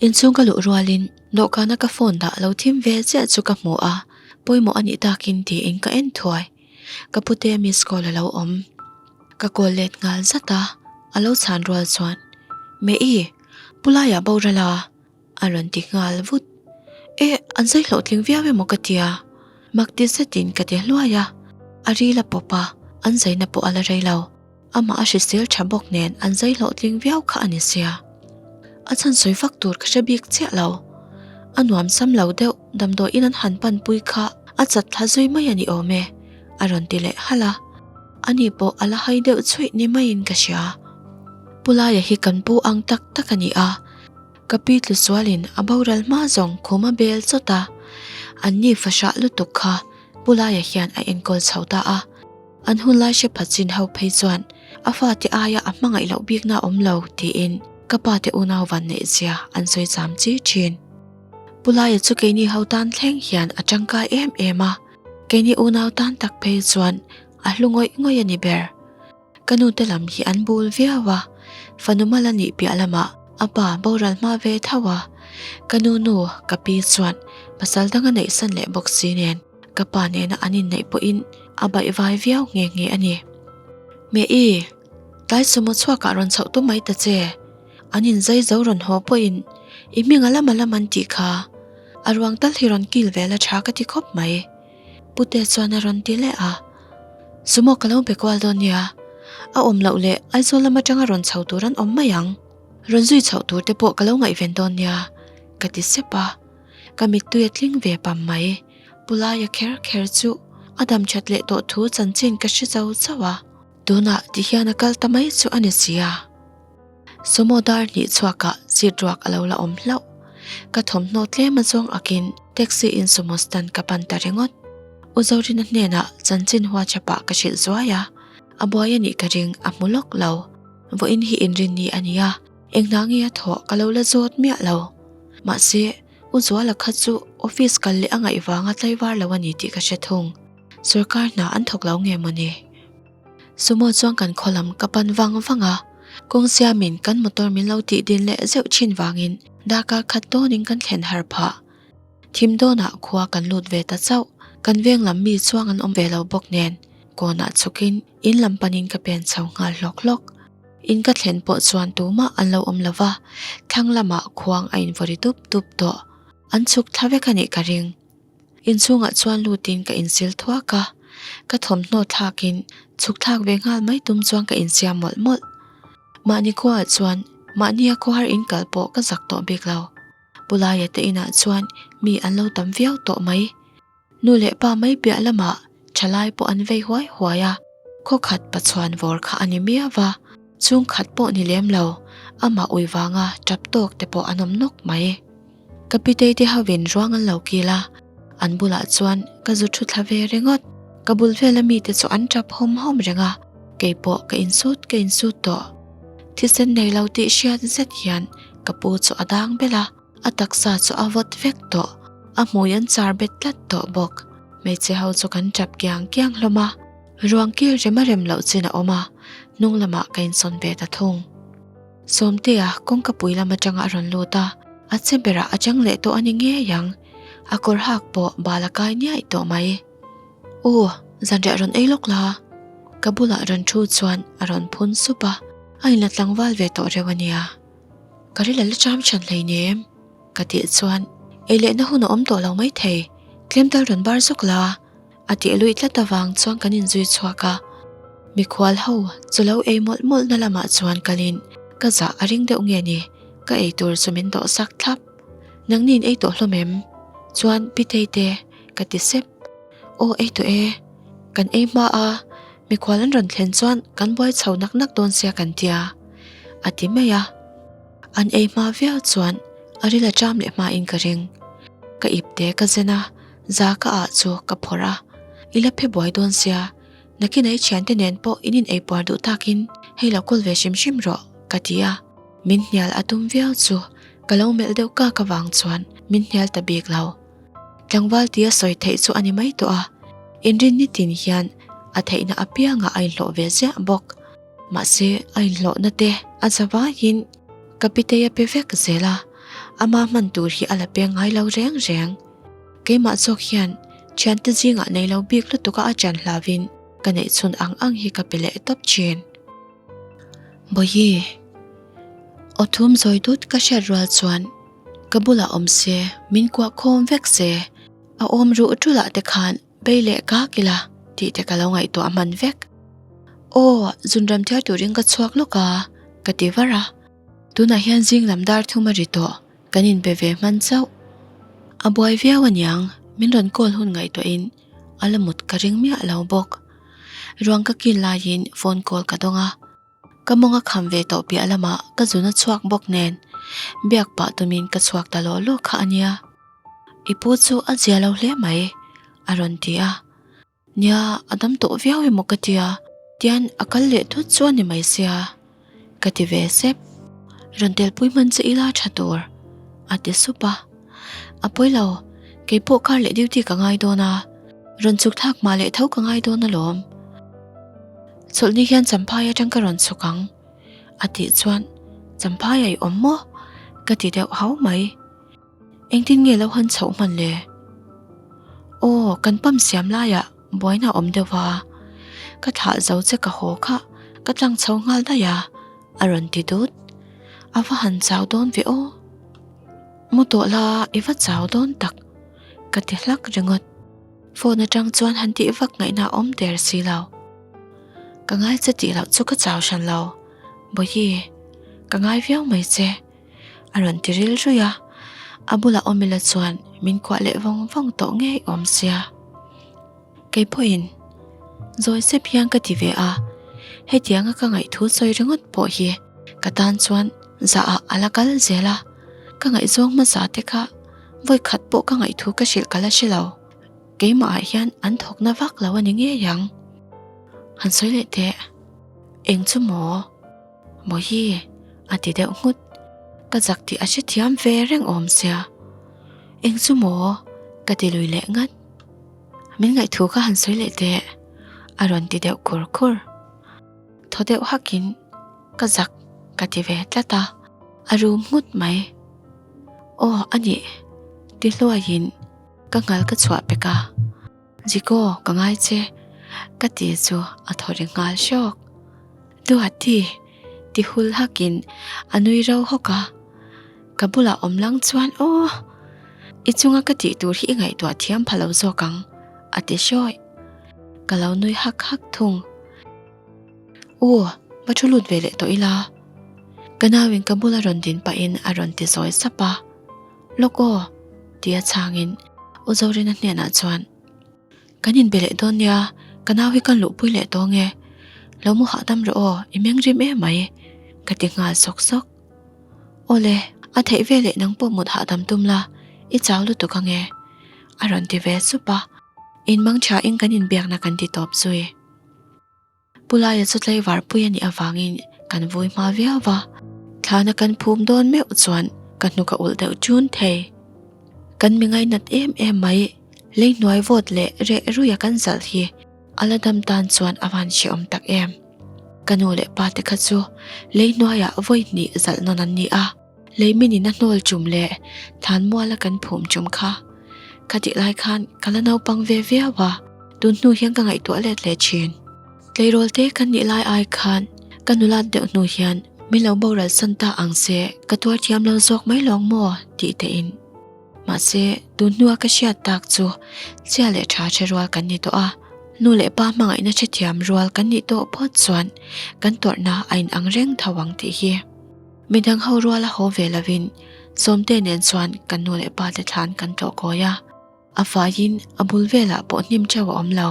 Inchhung ka luh rualin dawhkana ka phone dah lo thim ve chiah chu ka hmu a, pawimawh a nih takin tiin ka en thuai. Ka pute miss call a lo awm. Ka call let nghal zat a, a lo chhan rual chuan, Mei, pu laiah boral a? A rawn ti nghal vut. E, an zai hlawhtling viau emaw ka tia. Mak ti zetin ka ti hluai a, a ril a pawp a, an zaina pawh a la rei lo. Amah a hrisel tha bawk nen an zai hlawhtling viau kha a ni sia. A chhan sawi vak tur ka hre bik chiah lo. A nuam sam lo deuh damdawiin an han panpui kha a chat thla zui mai a ni awm e, a rawn ti leh halh a. Ani pawh a la hai deuh chhuih ni maiin ka hria. Pu Laia hi kan pu ang tak tak a ni a. Ka pi tlusualin a boral hma zawng khum a bel chawt a, an ni fahrah lutuk kha Pu Laia hian a enkawl chho ta a. An hun lai hre phat chin ho phei chuan a fate aia a hmangaih loh bikna a awm lo tiin ka pa te unau van neih zia an sawi cham chi thin. Pu Laia chu keini ho tan thleng hian a tangkai em em a, keini unau tan tak phei chuan a hlu ngawih ngawih a ni ber. Ka nu te lam hi an bul viau a, fanu mal a nih piah lamah a pa boral hma ve tho a, ka nu nu ka pi chuan pasal dang a neih san leh bawk si nen ka pa nena an inneih pawhin a baihvai viau nghe nghe a ni. Mei, tlai sumo chhuakah rawn chhoh tum mai ta che, an inzai zo rawn haw pawhin i hming a lam a lam an tih kha, a ruang tal hi rawn kil vel a tha ka ti khawp mai. Pute chuan a rawn ti leh a, Sumo ka lo be kual dawn nia, a awm loh leh Aizawl lam atanga rawn chho tur an awm mai ang, rawn zui chhoh tur te pawh ka lo ngaihven dawn nia, ka ti sep a, ka mittui a tling ve pam mai. Pu Laia kher kher chu a dam that leh tawh thu chanchin ka hre zo chauh a, tunah ti hian a kal ta mai chu a ni si a. Sumo dar hnih chhuakah seat ruak a lo la awm hlauh. Ka thawmhnaw tlem a zawng akin taxi in sumo stand ka pan ta ringawt. U Zorina hnenah chanchin WhatsApp ah ka hrilh zuai a, a buai a nih ka ring a hmu lawk lo. Vawiin hi inrinni a nia, eng hna nge a thawh ka lo la zawt miah lo. Mahse, U Zuala kha chu office kal leh a ngaih vanga tlaivar lo a ni tih ka hre thung. Sorkar hna an thawk lo nge mawni? Sumo chuan kan khaw lam ka pan vang vang a, kawng siamin kan motor min lo tih din leh zeuh thin vangin darkar khat dawnin kan thlen har phah. Thim dawnah khua kan lut ve ta chauh, kan veng lam mi chuang an awm ve lo bawk nen kawnah chhukin in lam panin ka pen chho nghal hlawk hlawk. In ka thlen pawh chuan tumah an lo awm lo va, thlang lamah khuang a invawri dup dup tawh. An chhuk thla vek a nih ka ring. Inchhungah chuan lutin ka insil thuak a, ka thawmhnaw thlakin chhuk thlak ve nghal mai tum chuan ka insiam mawlh mawlh. Mahni khuaah chuan mahnia khawhar in kal pawh ka zak tawh bik lo. Pu Laia te inah chuan mi an lo tam viau tawh mai. Nu leh pa mai piah lamah thalai pawh an vei huai huai a, khawkhat pachuan vawr kha a ni miau va, chhungkhat pawh ni lem lo, amah ui vanga tap tawk te pawh an awm nawk mai. Ka pitei te hovin ruang an lo kil a, an bulah chuan ka zu thu thla ve ringawt. Ka bul vela mite chu an tap hawm hawm reng a, keipawh ka insut ka insut tawh. Thisen nei lo tih hriat zet hian ka pu chu a dang bel a, a taksa chu a vawt vek tawh, a hmui an char bet tlat tawh bawk. Hmeichhe ho chu kan tap kiang kiang hlawm a, ruang kil rem a rem loh chin a awm a, hnung lamah ka insawn ve ta thung. Sawmtea kawngka pui lam atanga a rawn lut a, a che berah a chang leh tawh a ni ngei ang, a kawr hak pawh bal a kai niaih tawh mai. U, zanriah rawn ei lawk la? Ka bulah rawn thu chuan a rawn phun sup a, a inla tlangval ve tawh reuh a nia. Ka ril a la cham chhan hleinem. Ka tih chuan, Ei lehna hun a awm tawh lo maithei, tlem tal rawn bar zawk la. A tih luih tlat avang chuan kan inzui chhuak a, mikhual ho chu lo ei mawlh mawlh na lamah chuan kalin ka zah a ring deuh nge ni, ka ei tur chu min dawh sak thlap. Nangni'n ei tawh hlawm em? Chuan Pitei te ka ti sep. Aw ei tawh e, kan ei hma a, mikhual an rawn thlen chuan kan buai chho nak nak dawn sia kan tia a ti mai a. An ei hma viau chuan a ril a ṭam leh hmain ka ring. Ka ipte ka zen a. Za ka ah chu ka phawrh a, i la phe buai dawn sia, nakin a i thiante nen pawh in in eipuar duh takin hei lo kawl ve hrim hrim rawh ka ti a, min hnial a tum viau chu ka lo melh deuh kak avang chuan min hnial ta bik lo. Tlangval tia sawi theih chu a ni mai tawh a, inrin nitin hian a theihna apiangah a inhlawh ve ziah bawk. Mahse a inhlawhna te a za vaiin ka pitei a pe vek zel a, ama hman tur hi a la peng ngai lo reng reng. Keimah zawk hian thiante zingah nei lo bik lutuk a a ṭan hlauvin ka neih chhun ang ang hi ka pe leh tawp ṭhin. Bawihi, aw thum zawi dut ka hriat rual chuan ka bulah awm se, min kuah khawm vek se, a awm ruh ṭulah te khan bei leh kak ila tih te ka lo ngaihtuah hman vek. Aw, zunram thiar turin ka chhuak lawk a, ka ti var a. Tunah hian zing lam dar thum a ri tawh. Kan inbe ve hman chauh. A buai viau aniang, min rawn call hun ngaihtuahin a la mut ka ring miah lo bawk. Ruang ka kil laiin phone call ka dawng a, ka mawng a kham ve tawh piah lamah ka zun a chhuak bawk nen biak pah tumin ka chhuak ta lawh lawh kha ania. I pu chu a zia lo hle mai, a rawn ti a. Nia, a dam tawh viau emaw ka tia, tian a kal leh thut chu a ni mai sia, ka ti ve sep. Rawn telpui hman che ila tha tur, a ti sup a. A pawi lo, kei pawh kar leh duty ka ngai dawn a, rawn chhuk thlak mah leh tho ka ngai dawn alawm. Chawlhni hian Champhai atang ka rawn chhuk ang, a tih chuan Champhai a i awm maw? ka ti deuh hau mai. Engtin nge lo han chhoh hman le? Aw, kan pump siam laiah buaina a awm deuh va, ka thlah zo che ka haw kha ka tlang chho nghal daih a, a rawn ti dut. A va han chau dawn ve aw. Mu tawh la i va chau dawn tak, ka ti hlak ringawt. Phone atang chuan han tih vak ngaihna a awm der si lo. Ka ngai che tih loh chu ka chau hran lo, Bawihi, ka ngai viau mai che. A rawn ti ril ruih a, a bulah awm ila chuan min kuah leh vawng vawng tawh ngei awm sia. Kei pawhin zawi sep hian ka ti ve a, hetianga ka ngaihthu sawi ringawt pawh hi ka tan chuan zah ah a la kal zel a, ka ngaihzawng hmasa te kha vawi khat pawh ka ngaihthu ka hrilh ka la hre lo, keimah ah hian an thawk na vak lo a ni ngei ang. Han sawi leh teh, eng chu maw? Bawihi, a ti deuh nghut. Ka zak tih a hrethiam ve reng awm sia. Eng chu maw? Ka ti lui leh ngat. Min ngaihthu kha han sawi leh teh, a rawn ti deuh khur khur. Thaw deuh hakin ka zak ka ti ve tlat a, a rum nghut mai. Aw a nih, ti hluaiin ka nghal ka chhuah pek a. Ziko, ka ngai che, ka ti chu a thaw ri nghal hrawk. Duati, ti hul hakin a nui ro hawk a, ka bulah awm lang chuan aw, i chunga ka tih tur hi i ngaihtuah thiam pha lo zawk ang, a ti hrawih. Ka lo nui hak hak thung. U, va thu lut ve leh tawh ila. Ka nauin ka bula rawn din pahin a rawn ti zawi sap a. Lawk aw, tia chhangin U Zorina hnenah chuan, Kan inbe leh dawn nia, ka nau hi kan luhpui leh tawh nge? Lo mu hahdam rawh aw, i meng rim em mai, ka ti nghal sawk sawk. Aw le, a theih ve leh nang pawh mut hahdam tum la, i chau lutuk ange, a rawn ti ve sup a, inmang thain kan inbiakna kan ti tawp zui. Pu Laia chu tlaivar pui a nih avangin kan vui hma viau va, thlana kan phum dawn meuh chuan ka hnuk a ulh deuh ṭun thei. Kan mi ngainat em em mai, lei hnuai vawt leh reh ruia kan zalh hi a la dam tan chuan a van hrehawm tak em. Ka nu leh pa te kha chu lei hnuaiah vawi hnih zalh nawn an ni a, lei minin a hnawl tum leh thlan muala kan phum tum kha. Khatih lai khan ka la naupang ve viau a, tun hnu hian ka ngaihtuah let leh thin. Tleirawl te kan nih lai ai khan ka nulat deuh hnu hian min lo boral san ta ang se ka tuar thiam lo zawk mai lawng maw tih tein. Mahse, tun hnua ka hriat tak chu chia leh tha hre rual kan ni tawh a, nu leh pa hmangaihna hrethiam rual kan nih tawh phawt chuan kan tawrhna a inang reng tho ang tih hi. Midang ho ruala haw ve lovin Sawmte nen chuan kan nu leh pa te thlan kan tlawh kawi a, a faiin a bul velah pawh hnim theuh a awm lo.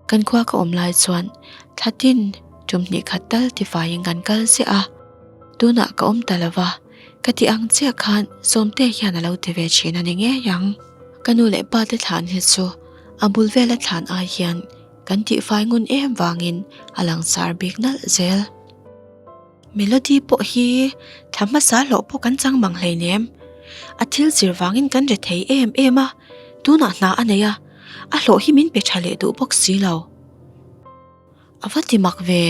Kan khua ka awm lai chuan thla tin tum hnih khat tal tifaiin kan kal ziah a, tunah ka awm ta lova, ka tih ang chiah khan Sawmte hian a lo ti ve thin a ni ngei ang. Ka nu leh pa te thlan hi chu a bul vela thlan ai hian kan tihfai ngun em vangin a langsar bik nalh zel. Melody pawh hi thla hmasa hlawh pawh kan chang mang hleinem. A thil zir vangin kan re thei em em a, tunah hna a nei a, a hlawh hi min pe tha leh duh bawk si lo. A va ti mak ve,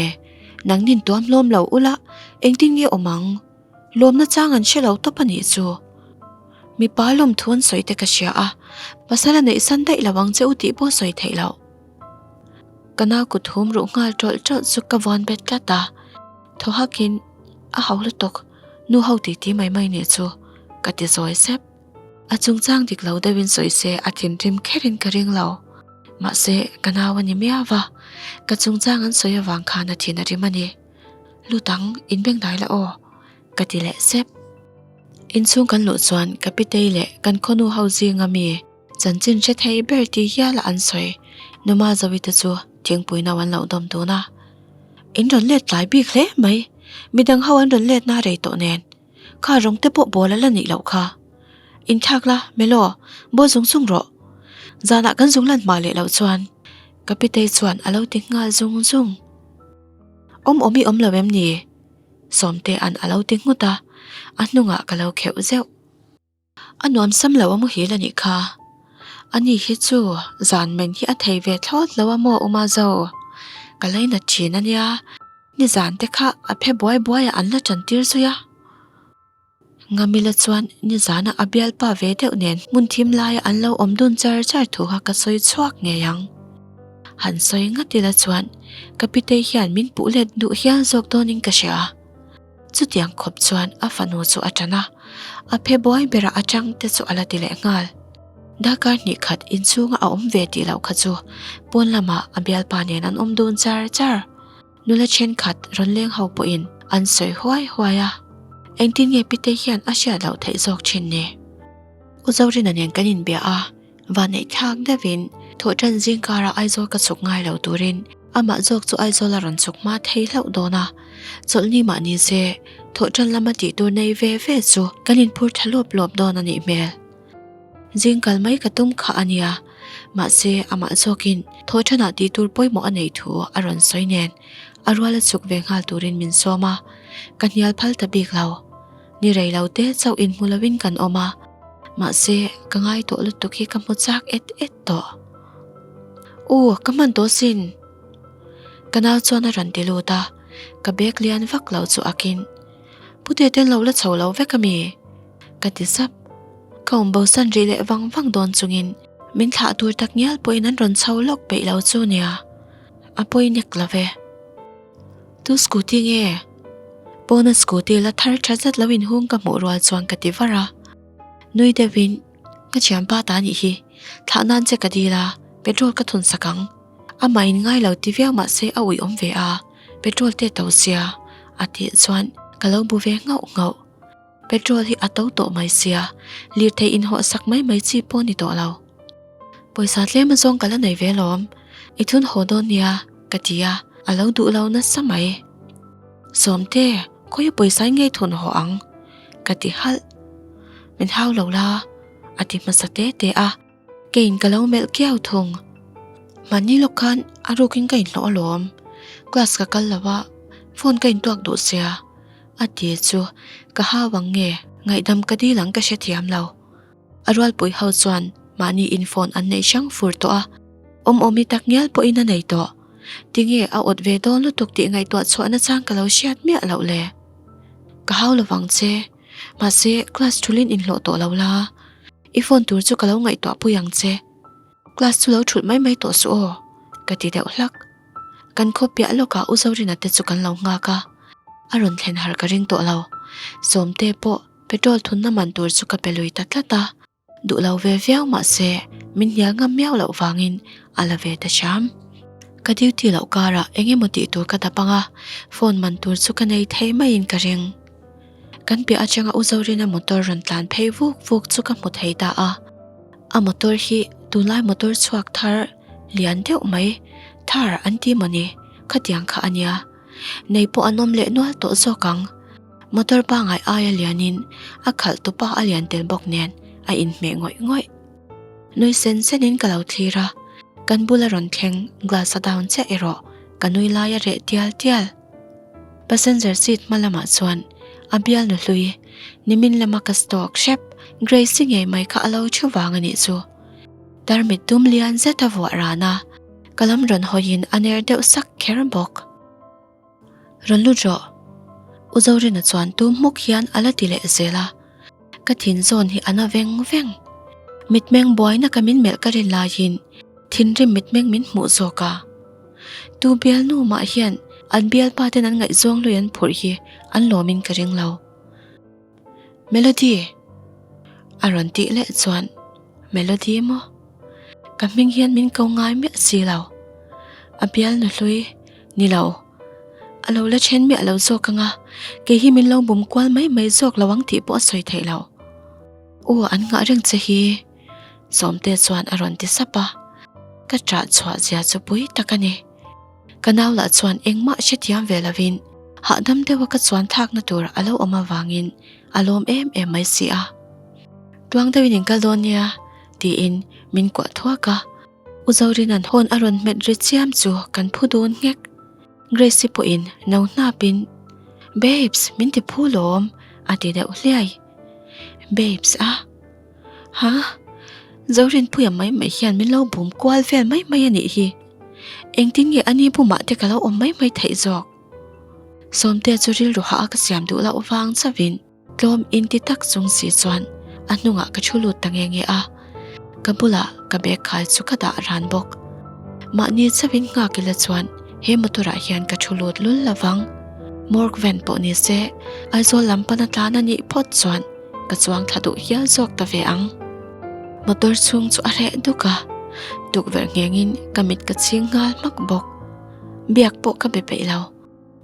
nangnin tuam hlawm lo ula engtin nge awm ang? Lawmna chang an hre lo tawp a nih chu. Mipa lawmthu an sawi te ka hria a, pasal a neih san daih lo ang che u tih pawh sawi theih loh. Ka nau kut hum ruh nghal tawlh tawlh chu ka vuan bet tlat a, thaw hakin a hau lutuk, nu ho titi mai mai nih chu ka ti zawi sep. A chungchang dik lo deuhin sawi se a thinrim kherin ka ring lo. Mahse ka nau a ni miau va, ka chungchang an sawi avang khan a thin a rim a ni. Lut ang, inbeng dai la aw, ka ti leh sep. Inchhung kan luh chuan ka pitei leh kan khawnu ho zinga mi Chanchin hre thei ber tih hiala an sawi. Numa Zawite chu thingpui no an lo dawm dun a. In rawn let tlai bik hle mai. Midang ho an rawn let na rei tawh nen. Kha rawng te pawh bawl a la nih loh kha. Inthlak la, Melo, bawl zung zung rawh. Zanah kan zung lan hma leh loh chuan. Ka pitei chuan a lo ti nghal zung zung. Awm awm i awm lo em ni? Sawmtea'n a lo ti nghut a, a hnungah ka lo kheuh zeuh. A nuam sam lo a muhil a nih kha. Ani hi chu zan men hi a thei ve thlawt lo a maw Uma zo. Ka lainat thin a nia, nizan te kha a phe buai buai ah an la tan tir zui a. Ngamila chuan nizana a bialpa ve deuh nen hmun thim laia an lo awm dun char char thu kha ka sawi chhuak ngei ang. Han sawi ngat ila chuan ka pitei hian min puh let duh hial zawk dawnin ka hria. Chutiang khawp chuan a fanu chu a tan a, a phe buai berah a chang te chu a la ti leh nghal. Darkar hnih khat inchhunga a awm ve tih loh kha chu pawn lamah a bialpa nen an awm dun char char. Nula thenkhat rawn leng ho pawhin an sawi huai huai a, engtin nge Pitei hian a hriat loh theih zawk thin ni? U Zorina nen kan inbia a. Vanneih thlak deuhin thawhṭan zingkara Aizawl ka chhuk ngai lo turin amah zawk chu Aizawl a rawn chhuk hma thei hlauh dawn a. Chawlhni mah ni se thawhṭan lama tih tur nei ve ve chu kan inphur tha lawp lawp dawn a nih hmel. Zing kal mai ka tum kha a nia, mahse amah zawkin thawhṭanah tih tur pawimawh a neih thu a rawn sawi nen a ruala chhuk ve nghal turin min sawm a, ka hnial phal ta bik lo. Ni rei lo te chauh inhmu lovin kan awm a, mahse ka ngai tawh lutuk hi ka hmu chak et et tawh. U, ka hman tawh sin. Ka nau chuan a rawn ti lut a, ka bag lian vak lo chu akin, Pute ten lo la chho lo vek ami? Ka ti sap. Ka awm bosan rih leh vang vang dawn chungin min thlah tur tak ngial pawhin an rawn chho lawk peih lo chu nia, a pawi nek lo ve. Tu scooty nge? Pawna scooty la thar tha zet lo inhung ka hmuh rual chuan ka ti var a. Nui deuhin, Ka thianpa ta nih hi, thlah nan che ka dil a, petrol ka thun sak ang. Amah in ngai lo ti viau mah se a uih awm ve a, petrol te to sia, a tih chuan ka lo bu ve nghauh nghauh. Petrol hi a to tawh mai sia, lirthei inhawh sak mai mai chi pawh ni tawh lo. Pawisa tlem azawng ka la nei ve lawm, i thun haw dawn nia ka ti a, a lo duh lo nasa mai. Sawmte, khawi a pawisa in ngei thun haw ang? ka ti halh. Min hau lo la, a ti hmasa te te a, keiin ka lo melh kiau thung. Mahni lawk khan a rukin ka inhlawh alawm, class ka kal lo a, phone ka intuak duh sia, a ti chu ka hau ang nge ngaihdam ka dil ang ka hrethiam lo. A rualpui ho chuan mahni in phone an neih hrang fur tawh a, awm awmi tak ngial pawhin a nei tawh. Tinge a awt ve dawn lutuk tih ngaihtuah chhuah nachang ka lo hriat miah loh le. Ka hau lovang che. Mahse, class thulin inhlawh tawh lo la. I phone tur chu ka lo ngaihtuah pui ang che. Class chu lo thulh mai mai tawh suh aw, ka ti deuh hlak. Kan khaw piah lawkah U Zorina te chu kan lo nghak a, a rawn thlen har ka ring tawh lo. Sawmte pawh petrol thunna man tur chu ka pe lui ta tlat a, duh lo ve viau mahse min hnial ngam miau loh vangin a la ve ta hram. Ka duty loh karah eng emaw tih tur ka dap ang a, phone man tur chu ka nei thei maiin ka ring. Kan piah atanga U Zorina motor rawn tlan phei vuk vuk chu ka hmu thei ta a. A motor hi tunlai motor chhuak thar lian deuh mai, Thar an ti mawni, khatiang kha a nia. Nei pawh an awm leh nual tawh zawk ang. Motor pangai aia lianin a khalh tupa a lian tel bawk nen a inhmeh ngawih ngawih. Nui sen senin ka lo thlir a, kan bula rawn thleng glass a down chiah erawh ka nui lai a reh tial tial. Passenger seat hma lamah chuan a bialnu hlui nimin lama ka stalk hrep Grace-i ngei mai kha a lo thu vang a nih chu. Tarmit dum lian zet a vuah ran a, ka lam rawn hawiin a ner deuh sak kher bawk. Rawn lut rawh. U Zorina chuan tum hmuk hian a la ti leh zel a, ka thin zawn hi a na veng veng. Mitmeng buaina ka min melh ka rin laiin thinrim mitmeng min hmuh zawk a. Tu bialnu mah hian an bialpa ten an ngaihzawng lui an phurh hi an lawmin ka ring lo. Melody! A rawn tih leh chuan Melody maw? Ka hming hian min ko ngai miah si lo. A bialnu hlui ni lo. A lo la then miah lo zawk anga kei hi min lo bum kual mai mai zawk lo ang tih pawh a sawi theih lo. U an nghah reng che hi. Sawmte chuan a rawn ti sap a, ka ṭah chhuah zia chu pui tak a ni. Ka nau lah chuan engmah hrethiam ve lovin hahdam deuha ka chuan thlakna tur a lo awm avangin a lawm em em mai si a. Tuang deuhin in kal dawn nia tiin min kuah thuak a, U Zorina'n hawn a rawn hmet ri chiam chu kan phu dun nghek. Grace-i pawhin no hnapin, Babes, min ti phu lawm a ti deuh hliai. Babes a? Ha? Zorinpuia mai mai hian min lo bum kual vel mai mai a nih hi. Engtin nge ani bumah te ka lo awm mai mai theih zawk? Sawmtea chu rilru hah a ka siam duh loh vang chauhin tlawm inti tak chung si chuan a hnungah ka thu lut ta nge nge a. Ka bulah ka bag khai chu ka dah ran bawk. Mahni chauhin nghak ila chuan he motor ah hian ka thu lut lul lovang. Morgue van pawh ni se Aizawl lam pana tlan a nih phawt chuan ka chuang thla duh hial zawk ta ve ang. Motor chhung chu a reh duk a, tukverh nghengin ka mit ka chhing nghal hmak bawk. Biak pawh ka be peih lo,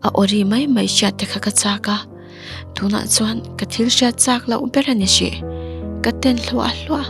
a aw ri mai mai hriat te kha ka chak a, tunah chuan ka thil hriat chak loh ber a ni hrih, ka ten hluah hluah.